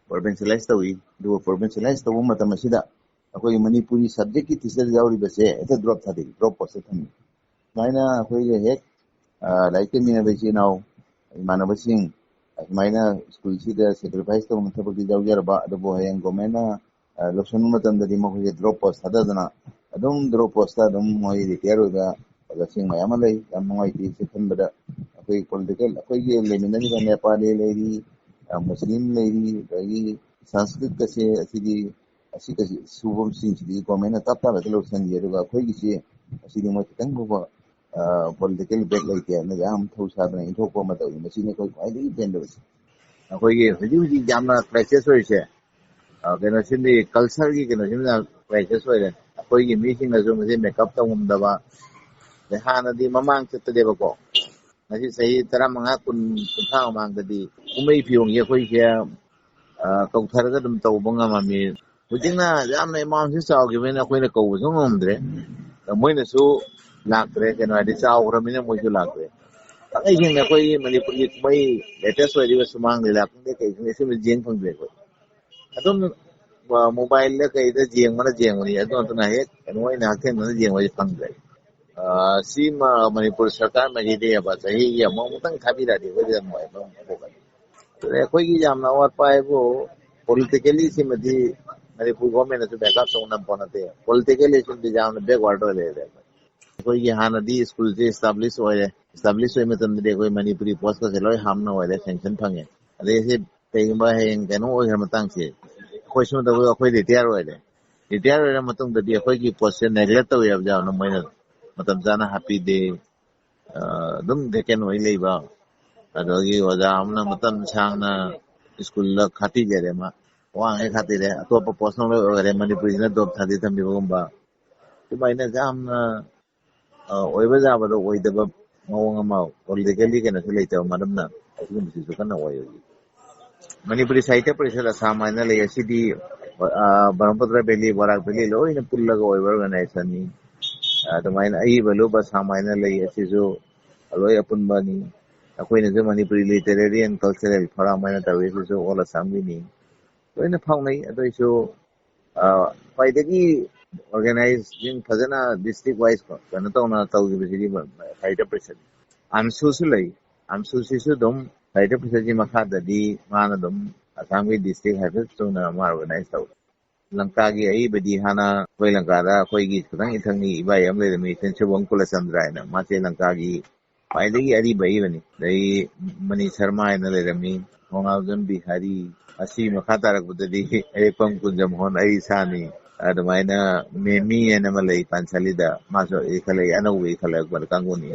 ꯄ꯭ꯔꯣꯚꯤꯟꯁꯤꯌꯦꯂꯥꯏꯁ ꯇꯧꯏ꯫ ꯑꯗꯨꯒ ꯄ꯭ꯔꯣꯚꯤꯟꯁꯤꯌꯦꯂꯥꯏꯁ ꯇꯧꯕ ꯃꯇꯝ ꯑꯁꯤꯗ ꯑꯩꯈꯣꯏꯒꯤ ꯃꯅꯤꯄꯨꯔꯤ ꯁꯕꯖꯦꯛꯀꯤ ꯇꯤꯆꯔ ꯌꯥꯎꯔꯤꯕꯁꯦ ꯍꯦꯛꯇ ꯗ꯭ꯔꯣꯞ ꯊꯥꯗꯣꯛꯏ, ꯗ꯭ꯔꯣꯞ ꯄꯣꯁꯇ ꯊꯝꯃꯤ꯫ ꯁꯨꯃꯥꯏꯅ ꯑꯩꯈꯣꯏꯒ ꯍꯦꯛ ꯂꯥꯏꯔꯤꯛ ꯇꯝꯃꯤꯟꯅꯕ ꯏꯆꯤꯜ ꯏꯅꯥꯎ ꯏꯃꯥꯟꯅꯕꯁꯤꯡ ꯑꯁꯨꯃꯥꯏꯅ ꯁ꯭ꯀꯨꯜꯁꯤꯗ ꯁꯦꯀ꯭ꯔꯤꯐꯥꯏꯁ ꯇꯧꯅ ꯊꯕꯛꯇꯤ ꯌꯥꯎꯖꯔꯕ, ꯑꯗꯨꯕꯨ ꯍꯌꯦꯡ ꯒꯣꯔꯃꯦꯟꯅ ꯂꯧꯁꯤꯟꯕ ꯃꯇꯝꯗꯗꯤ ꯃꯈꯣꯏꯁꯦ ꯗ꯭ꯔꯣꯞ ꯄꯣꯁ ꯊꯥꯗꯗꯅ ꯑꯗꯨꯝ ꯗ꯭ꯔꯣꯞ ꯄꯣꯁꯇ ꯑꯗꯨꯝ ꯃꯣꯏ ꯔꯤꯇꯥꯌꯔ ꯑꯣꯏꯕ ꯑꯣꯖꯥꯁꯤꯡ ꯃꯌꯥꯝ ꯑꯃ ꯂꯩ꯫ ꯌꯥꯝ ꯅꯨꯡꯉꯥꯏꯇꯦ ꯁꯤ ꯈꯟꯕꯗ꯫ ꯑꯩꯈꯣꯏ ꯄꯣꯂꯤꯇꯤꯀꯦꯜ, ꯑꯩꯈꯣꯏꯒꯤ ꯂꯩꯃꯤꯟꯅꯔꯤꯕ ꯅꯦꯄꯥꯂꯤ ꯂꯩꯔꯤ, ꯃꯨꯁꯂꯤꯝ ꯂꯩꯔꯤ, ꯑꯗꯒꯤ ꯁꯪꯁꯀ꯭ꯔꯤꯠꯀꯁꯦ ꯑꯁꯤꯗꯤ, ꯑꯁꯤꯒꯁꯤ ꯁꯨꯕꯁꯤꯡꯁꯤꯗꯤ ꯒꯣꯔꯃꯦꯟꯅ ꯇꯞ ꯇꯥꯕꯗ ꯂꯧꯁꯤꯟꯈꯤ꯫ ꯑꯗꯨꯒ ꯑꯩꯈꯣꯏꯒꯤꯁꯤ ꯑꯁꯤꯗꯤ ꯃꯣꯏ ꯈꯤꯇꯪ ꯐꯥꯎꯕ ꯄꯣꯂꯤꯇꯤꯀꯦꯜ ꯕꯦꯛ ꯂꯩꯇꯦ ꯍꯥꯏꯅ ꯌꯥꯝ ꯊꯧ ꯁꯥꯗꯅ ꯏꯟꯊꯣꯛꯄ ꯑꯃ ꯇꯧꯏ꯫ ꯃꯁꯤꯅꯤ ꯑꯩꯈꯣꯏ ꯈ꯭ꯋꯥꯏꯗꯒꯤ ꯄꯦꯟꯗꯕꯁꯦ꯫ ꯑꯩꯈꯣꯏꯒꯤ ꯍꯧꯖꯤꯛ ꯍꯧꯖꯤꯛ ꯌꯥꯝꯅ ꯀ꯭ꯔꯥꯏꯁꯤꯁ ꯑꯣꯏꯔꯤꯁꯦ, ꯑ, ꯀꯩꯅꯣꯁꯤꯃꯗꯤ, ꯀꯜꯆꯔꯒꯤ ꯀꯩꯅꯣꯁꯤꯃꯗꯤ ꯌꯥꯝ ꯀ꯭ꯔꯥꯏꯁꯤꯁ ꯑꯣꯏꯔꯦ꯫ ꯑꯩꯈꯣꯏꯒꯤ ꯃꯤꯁꯤꯡꯅꯁꯨ ꯃꯁꯤ ꯃꯦꯀꯞ ꯇꯧꯉꯝꯗꯕ꯫ ꯑꯗꯩ ꯍꯥꯟꯅꯗꯤ ꯃꯃꯥꯡ ꯆꯠꯇꯗꯦꯕꯀꯣ, ꯉꯁꯤ ꯆꯍꯤ ꯇꯔꯥꯃꯉꯥ, ꯀꯨꯟ, ꯀꯨꯟꯊ꯭ꯔꯥ ꯃꯃꯥꯡꯗꯗꯤ ꯀꯨꯝꯍꯩ ꯐꯤꯌꯣꯡꯁꯦ ꯑꯩꯈꯣꯏꯁꯦ, ꯑ, ꯀꯧꯊꯔꯒ ꯑꯗꯨꯝ ꯇꯧꯕ ꯉꯝꯃꯝꯃꯤ꯫ ꯍꯧꯖꯤꯛꯅ ꯌꯥꯝꯅ ꯑꯦꯃꯥꯎꯟꯁꯤ ꯆꯥꯎꯈꯤꯕꯅꯤꯅ ꯑꯩꯈꯣꯏꯅ ꯀꯧꯕꯁꯨ ꯉꯝꯗ꯭ꯔꯦ꯫ ꯃꯣꯏꯅꯁꯨ ꯂꯥꯛꯇ꯭ꯔꯦ, ꯀꯩꯅꯣ ꯍꯥꯏꯗꯤ ꯆꯥꯎꯈ꯭ꯔꯕꯅꯤꯅ ꯃꯣꯏꯁꯨ ꯂꯥꯛꯇ꯭ꯔꯦ꯫ ꯊꯥꯡꯉꯩ ꯁꯦꯡꯅ ꯑꯩꯈꯣꯏꯒꯤ ꯃꯅꯤꯄꯨꯔꯒꯤ ꯀꯨꯝꯍꯩ ꯂꯦꯇꯦꯁ ꯑꯣꯏꯔꯤꯕ ꯁꯨꯃꯥꯡ ꯂꯤꯂꯥ ꯈꯪꯗꯦ, ꯀꯩ ꯈꯪꯗꯦ, ꯁꯤꯃ ꯌꯦꯡ ꯐꯪꯗ꯭ꯔꯦ ꯑꯩꯈꯣꯏ꯫ ꯑꯗꯨꯝ, ꯑ, ꯃꯣꯕꯥꯏꯜꯗ ꯀꯩꯗ ꯌꯦꯡꯕꯅ ꯌꯦꯡꯕꯅꯤ, ꯑꯗꯨ ꯅꯠꯇꯅ ꯍꯦꯛ ꯀꯩꯅꯣ ꯑꯣꯏꯅ ꯍꯛꯊꯦꯡꯅꯅ ꯌꯦꯡꯕꯁꯦ ꯐꯪꯗ꯭ꯔꯦ꯫ ꯑ, ꯁꯤꯃ ꯃꯅꯤꯄꯨꯔ ꯁꯔꯀꯥꯔ ꯃꯥꯏꯀꯩꯗꯒꯤ ꯆꯍꯤꯒꯤ ꯑꯃꯨꯛ ꯑꯃꯨꯛꯇꯪ ꯊꯥꯕꯤꯔꯛꯑꯗꯤ ꯑꯩꯈꯣꯏꯗꯤ ꯌꯥꯝ ꯅꯨꯡꯉꯥꯏꯕ ꯑꯃ ꯄꯣꯛꯀꯅꯤ꯫ ꯑꯗꯨꯅ ꯑꯩꯈꯣꯏꯒꯤ ꯌꯥꯝꯅ ꯑꯋꯥꯠꯄ ꯍꯥꯏꯕꯨ, ꯄꯣꯂꯤꯇꯤꯀꯦꯜꯂꯤ ꯁꯤꯃꯗꯤ ꯃꯅꯤꯄꯨꯔ ꯒꯣꯔꯃꯦꯟꯅꯁꯨ ꯕꯦꯛꯑꯞ ꯇꯧ ꯉꯝꯕ ꯅꯠꯇꯦ꯫ ꯄꯣꯂꯤꯇꯤꯀꯦꯜꯂꯤ ꯁꯤꯃꯗꯤ ꯌꯥꯝꯅ ꯕꯦꯛꯋꯥꯔꯗ ꯑꯣꯏ ꯂꯩꯔꯦ꯫ ꯑꯩꯈꯣꯏꯒꯤ ꯍꯥꯟꯅꯗꯤ ꯁ꯭ꯀꯨꯜꯁꯦ ꯏꯁꯇꯥꯕ꯭ꯂꯤꯁ ꯑꯣꯏꯔꯦ꯫ ꯏꯁꯇꯥꯕ꯭ꯂꯤꯁ ꯑꯣꯏꯕ ꯃꯇꯝꯗꯗꯤ ꯑꯩꯈꯣꯏ ꯃꯅꯤꯄꯨꯔꯤ ꯄꯣꯁꯀꯁꯦ ꯂꯣꯏ ꯍꯥꯞꯅ ꯑꯣꯏꯔꯦ, ꯁꯦꯡꯁꯟ ꯐꯪꯉꯦ꯫ ꯑꯗꯩ ꯁꯤ ꯀꯩꯒꯨꯝꯕ ꯍꯌꯦꯡ ꯀꯩꯅꯣ ꯑꯣꯏꯈ꯭ꯔ ꯃꯇꯥꯡꯁꯦ, ꯑꯩꯈꯣꯏ ꯁꯣꯝꯗ ꯑꯩꯈꯣꯏ ꯔꯤꯇꯥꯌꯔ ꯑꯣꯏꯔꯦ꯫ ꯔꯤꯇꯥꯌꯔ ꯑꯣꯏꯔ ꯃꯇꯨꯡꯗꯗꯤ ꯑꯩꯈꯣꯏꯒꯤ ꯄꯣꯁꯁꯦ ꯅꯦꯒ꯭ꯂꯦꯛ ꯇꯧꯋꯦ ꯍꯥꯏꯕ ꯌꯥꯎꯅ ꯃꯣꯏꯅ ꯃꯇꯝ ꯆꯥꯅ ꯍꯥꯞꯄꯤꯗꯦ꯫ ꯑ, ꯑꯗꯨꯝ ꯚꯦꯀꯦꯟ ꯑꯣꯏ ꯂꯩꯕ꯫ ꯑꯗꯒꯤ ꯑꯣꯖꯥ ꯑꯃꯅ ꯃꯇꯝ ꯁꯥꯡꯅ ꯁ꯭ꯀꯨꯜꯗ ꯈꯥꯇꯤꯖꯔꯦ, ꯃꯥ ꯋꯥꯡꯉꯦ ꯈꯥꯇꯤꯔꯦ, ꯑꯇꯣꯞꯄ ꯄꯣꯁ ꯑꯃ ꯂꯣꯏ ꯑꯣꯏꯈꯔꯦ, ꯃꯅꯤꯄꯨꯔꯤꯁꯤꯅ ꯗꯣꯞ ꯊꯥꯗꯤ ꯊꯝꯕꯤꯕꯒꯨꯝꯕ, ꯁꯨꯃꯥꯏꯅ ꯌꯥꯝꯅ, ꯑ, ꯑꯣꯏꯕ ꯌꯥꯕꯗꯣ ꯑꯣꯏꯗꯕ ꯃꯑꯣꯡ ꯑꯃ, ꯄꯣꯂꯤꯇꯤꯀꯦꯜꯂꯤ ꯀꯩꯅꯣꯁꯨ ꯂꯩꯇꯕ ꯃꯔꯝꯅ ꯑꯁꯤꯒꯨꯝꯕꯁꯤꯁꯨ ꯀꯟꯅ ꯑꯣꯏ ꯍꯧꯖꯤꯛ꯫ ꯃꯅꯤꯄꯨꯔꯤ ꯁꯥꯍꯤꯇ꯭ꯌ ꯄꯔꯤꯁꯠ ꯑꯁꯥꯝ ꯍꯥꯏꯅ ꯂꯩ꯫ ꯑꯁꯤꯗꯤ, ꯑ, ꯕ꯭ꯔꯍꯃꯄꯨꯇ꯭ꯔ ꯚꯦꯂꯤ, ꯕꯔꯥꯛ ꯚꯦꯂꯤ ꯂꯣꯏꯅ ꯄꯨꯜꯂꯒ ꯑꯣꯏꯕ ꯑꯣꯔꯒꯅꯥꯏꯖꯦꯁꯟꯅꯤ꯫ ꯑꯗꯨꯃꯥꯏꯅ ꯑꯏꯕ ꯂꯨꯞ ꯑꯁꯥꯝ ꯍꯥꯏꯅ ꯂꯩ꯫ ꯑꯁꯤꯁꯨ ꯂꯣꯏ ꯑꯄꯨꯟꯕꯅꯤ꯫ ꯑꯩꯈꯣꯏꯅꯁꯨ Manipuri literary and cultural forum ꯍꯥꯏꯅ ꯇꯧꯏ꯫ ꯑꯁꯤꯁꯨ ꯑꯣꯜ ꯑꯁꯥꯝꯒꯤꯅꯤ꯫ ꯂꯣꯏꯅ ꯐꯥꯎꯅꯩ꯫ ꯑꯗꯨꯏꯁꯨ, ꯑ, ꯈ꯭ꯋꯥꯏꯗꯒꯤ ꯑꯣꯔꯒꯅꯥꯏꯖꯤꯡ ꯐꯖꯅ ꯗꯤꯁꯇ꯭ꯔꯤꯛ ꯋꯥꯏꯁ ꯀꯩꯅꯣ ꯇꯧꯅ ꯇꯧꯈꯤꯕꯁꯤꯗꯤ ꯁꯥꯍꯤꯇ꯭ꯌ ꯄꯔꯤꯁꯠ꯫ ꯑꯝꯁꯨꯁꯨ ꯂꯩ꯫ ꯑꯝꯁꯨꯁꯤꯁꯨ ꯑꯗꯨꯝ ꯁꯥꯍꯤꯇ꯭ꯌ ꯄꯔꯤꯁꯠꯀꯤ ꯃꯈꯥꯗꯗꯤ ꯃꯥꯅ ꯑꯗꯨꯝ ꯑꯁꯥꯝꯒꯤ ꯗꯤꯁꯇ꯭ꯔꯤꯛ ꯍꯥꯏꯐꯦꯠ ꯆꯨꯝꯅ ꯑꯃ ꯑꯣꯔꯒꯅꯥꯏꯖ ꯇꯧꯏ꯫ ꯂꯪꯀꯥꯒꯤ ꯑꯏꯕꯗꯤ ꯍꯥꯟꯅ ꯑꯩꯈꯣꯏ ꯂꯪꯀꯥꯗ ꯑꯩꯈꯣꯏꯒꯤ ꯈꯤꯇꯪ ꯏꯊꯪꯒꯤ ꯏꯕꯥꯏ ꯑꯃ ꯂꯩꯔꯝꯃꯤ, ꯁꯦꯟꯁꯨꯕꯝ ꯀꯨꯂꯆꯟꯗ꯭ꯔ ꯍꯥꯏꯅ, ꯃꯥꯁꯦ ꯂꯪꯀꯥꯒꯤ ꯈ꯭ꯋꯥꯏꯗꯒꯤ ꯑꯔꯤꯕ ꯑꯏꯕꯅꯤ꯫ ꯑꯗꯩ ꯃꯅꯤ ꯁꯔꯃ ꯍꯥꯏꯅ ꯂꯩꯔꯝꯃꯤ, ꯊꯣꯡꯅꯥꯎꯖꯝ ꯕꯤꯍꯥꯔꯤ, ꯑꯁꯤ ꯃꯈꯥ ꯇꯥꯔꯛꯄꯗꯗꯤ ꯍꯩꯔꯦꯛꯐꯝ ꯀꯨꯟꯖꯃꯣꯍꯟ, ꯑꯩ ꯏꯁꯥꯅꯤ꯫ ꯑꯗꯨꯃꯥꯏꯅ ꯃꯦꯃꯤ ꯍꯥꯏꯅ ꯑꯃ ꯂꯩ ꯄꯥꯟꯁꯥꯂꯤꯗ, ꯃꯥꯁꯨ ꯏꯈꯠꯂꯛꯏ, ꯑꯅꯧꯕ ꯏꯈꯠꯂꯛꯄ ꯀꯥꯡꯕꯨꯅꯤ꯫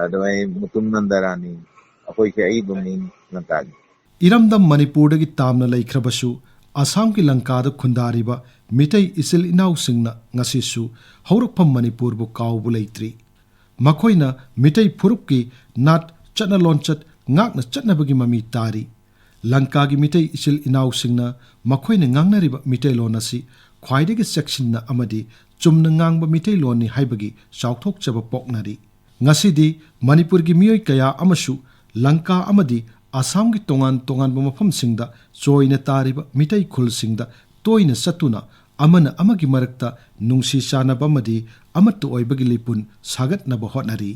ꯑꯗꯨꯃꯥꯏꯅ ꯃꯨꯇꯨꯝ ꯅꯟꯗꯔꯥꯅꯤ, ꯑꯩꯈꯣꯏꯁꯦ ꯑꯏꯕ ꯃꯤ ꯂꯪꯀꯥꯒꯤ꯫ ꯏꯔꯝꯗꯝ ꯃꯅꯤꯄꯨꯔꯗꯒꯤ ꯇꯥꯝꯅ ꯂꯩꯈ꯭ꯔꯕꯁꯨ, ꯑꯁꯥꯝꯒꯤ ꯂꯪꯀꯥꯗ ꯈꯨꯟꯗꯥꯔꯤꯕ ꯃꯤꯇꯩ ꯏꯆꯤꯜ ꯏꯅꯥꯎꯁꯤꯡꯅ ꯉꯁꯤꯁꯨ ꯍꯧꯔꯛꯐꯝ ꯃꯅꯤꯄꯨꯔꯕꯨ ꯀꯥꯎꯕ ꯂꯩꯇ꯭ꯔꯤ꯫ ꯃꯈꯣꯏꯅ ꯃꯤꯇꯩ ꯐꯨꯔꯨꯞꯀꯤ ꯅꯥꯠ, ꯆꯠꯅ ꯂꯣꯟꯆꯠ ꯉꯥꯛꯅ ꯆꯠꯅꯕꯒꯤ ꯃꯃꯤ ꯇꯥꯔꯤ꯫ ꯂꯪꯀꯥꯒꯤ ꯃꯤꯇꯩ ꯏꯆꯤꯜ ꯏꯅꯥꯎꯁꯤꯡꯅ ꯃꯈꯣꯏꯅ ꯉꯥꯡꯅꯔꯤꯕ ꯃꯤꯇꯩꯂꯣꯟ ꯑꯁꯤ ꯈ꯭ꯋꯥꯏꯗꯒꯤ ꯆꯦꯛꯁꯤꯟꯅ ꯑꯃꯗꯤ ꯆꯨꯝꯅ ꯉꯥꯡꯕ ꯃꯤꯇꯩꯂꯣꯟꯅꯤ ꯍꯥꯏꯕꯒꯤ ꯆꯥꯎꯊꯣꯛꯆꯕ ꯄꯣꯛꯅꯔꯤ꯫ ꯉꯁꯤꯗꯤ ꯃꯅꯤꯄꯨꯔꯒꯤ ꯃꯤꯑꯣꯏ ꯀꯌꯥ ꯑꯃꯁꯨ ꯂꯪꯀꯥ ꯑꯃꯗꯤ ꯑꯁꯥꯝꯒꯤ ꯇꯣꯉꯥꯟ ꯇꯣꯉꯥꯟꯕ ꯃꯐꯝꯁꯤꯡꯗ ꯆꯣꯏꯅ ꯇꯥꯔꯤꯕ ꯃꯤꯇꯩ ꯈꯨꯜꯁꯤꯡꯗ ꯇꯣꯏꯅ ꯆꯠꯇꯨꯅ ꯑꯃꯅ ꯑꯃꯒꯤ ꯃꯔꯛꯇ ꯅꯨꯡꯁꯤ ꯆꯥꯟꯅꯕ ꯑꯃꯗꯤ ꯑꯃꯠꯇ ꯑꯣꯏꯕꯒꯤ ꯂꯤꯄꯨꯟ ꯁꯥꯒꯠꯅꯕ ꯍꯣꯠꯅꯔꯤ꯫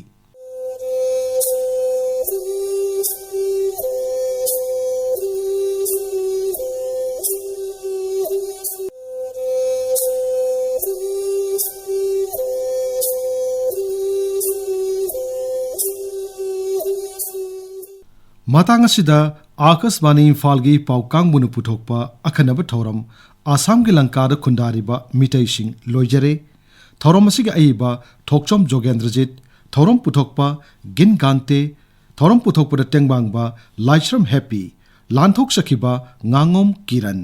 ꯃꯇꯥꯡ ꯑꯁꯤꯗ ꯑꯥꯀꯥꯁꯕꯥꯅꯤ ꯏꯝꯐꯥꯜꯒꯤ ꯄꯥꯎ ꯀꯥꯡꯕꯨꯅ ꯄꯨꯊꯣꯛꯄ ꯑꯈꯟꯅꯕ ꯊꯧꯔꯝ ꯑꯁꯥꯝꯒꯤ ꯂꯪꯀꯥꯗ ꯈꯨꯟꯗꯥꯔꯤꯕ ꯃꯤꯇꯩꯁꯤꯡ ꯂꯣꯏꯖꯔꯦ꯫ ꯊꯧꯔꯝ ꯑꯁꯤꯒꯤ ꯑꯏꯕ ꯊꯣꯛꯆꯣꯝ ꯖꯣꯒꯦꯟꯗ꯭ꯔꯖꯤꯠ, ꯊꯧꯔꯝ ꯄꯨꯊꯣꯛꯄ ꯒꯤꯟ ꯒꯥꯡꯇꯦ, ꯊꯧꯔꯝ ꯄꯨꯊꯣꯛꯄꯗ ꯇꯦꯡꯕꯥꯡꯕ ꯂꯥꯏꯁ꯭ꯔꯝ ꯍꯦꯄꯤ, ꯂꯥꯟꯊꯣꯛꯆꯈꯤꯕ ꯉꯥꯉꯣꯝ ꯀꯤꯔꯟ꯫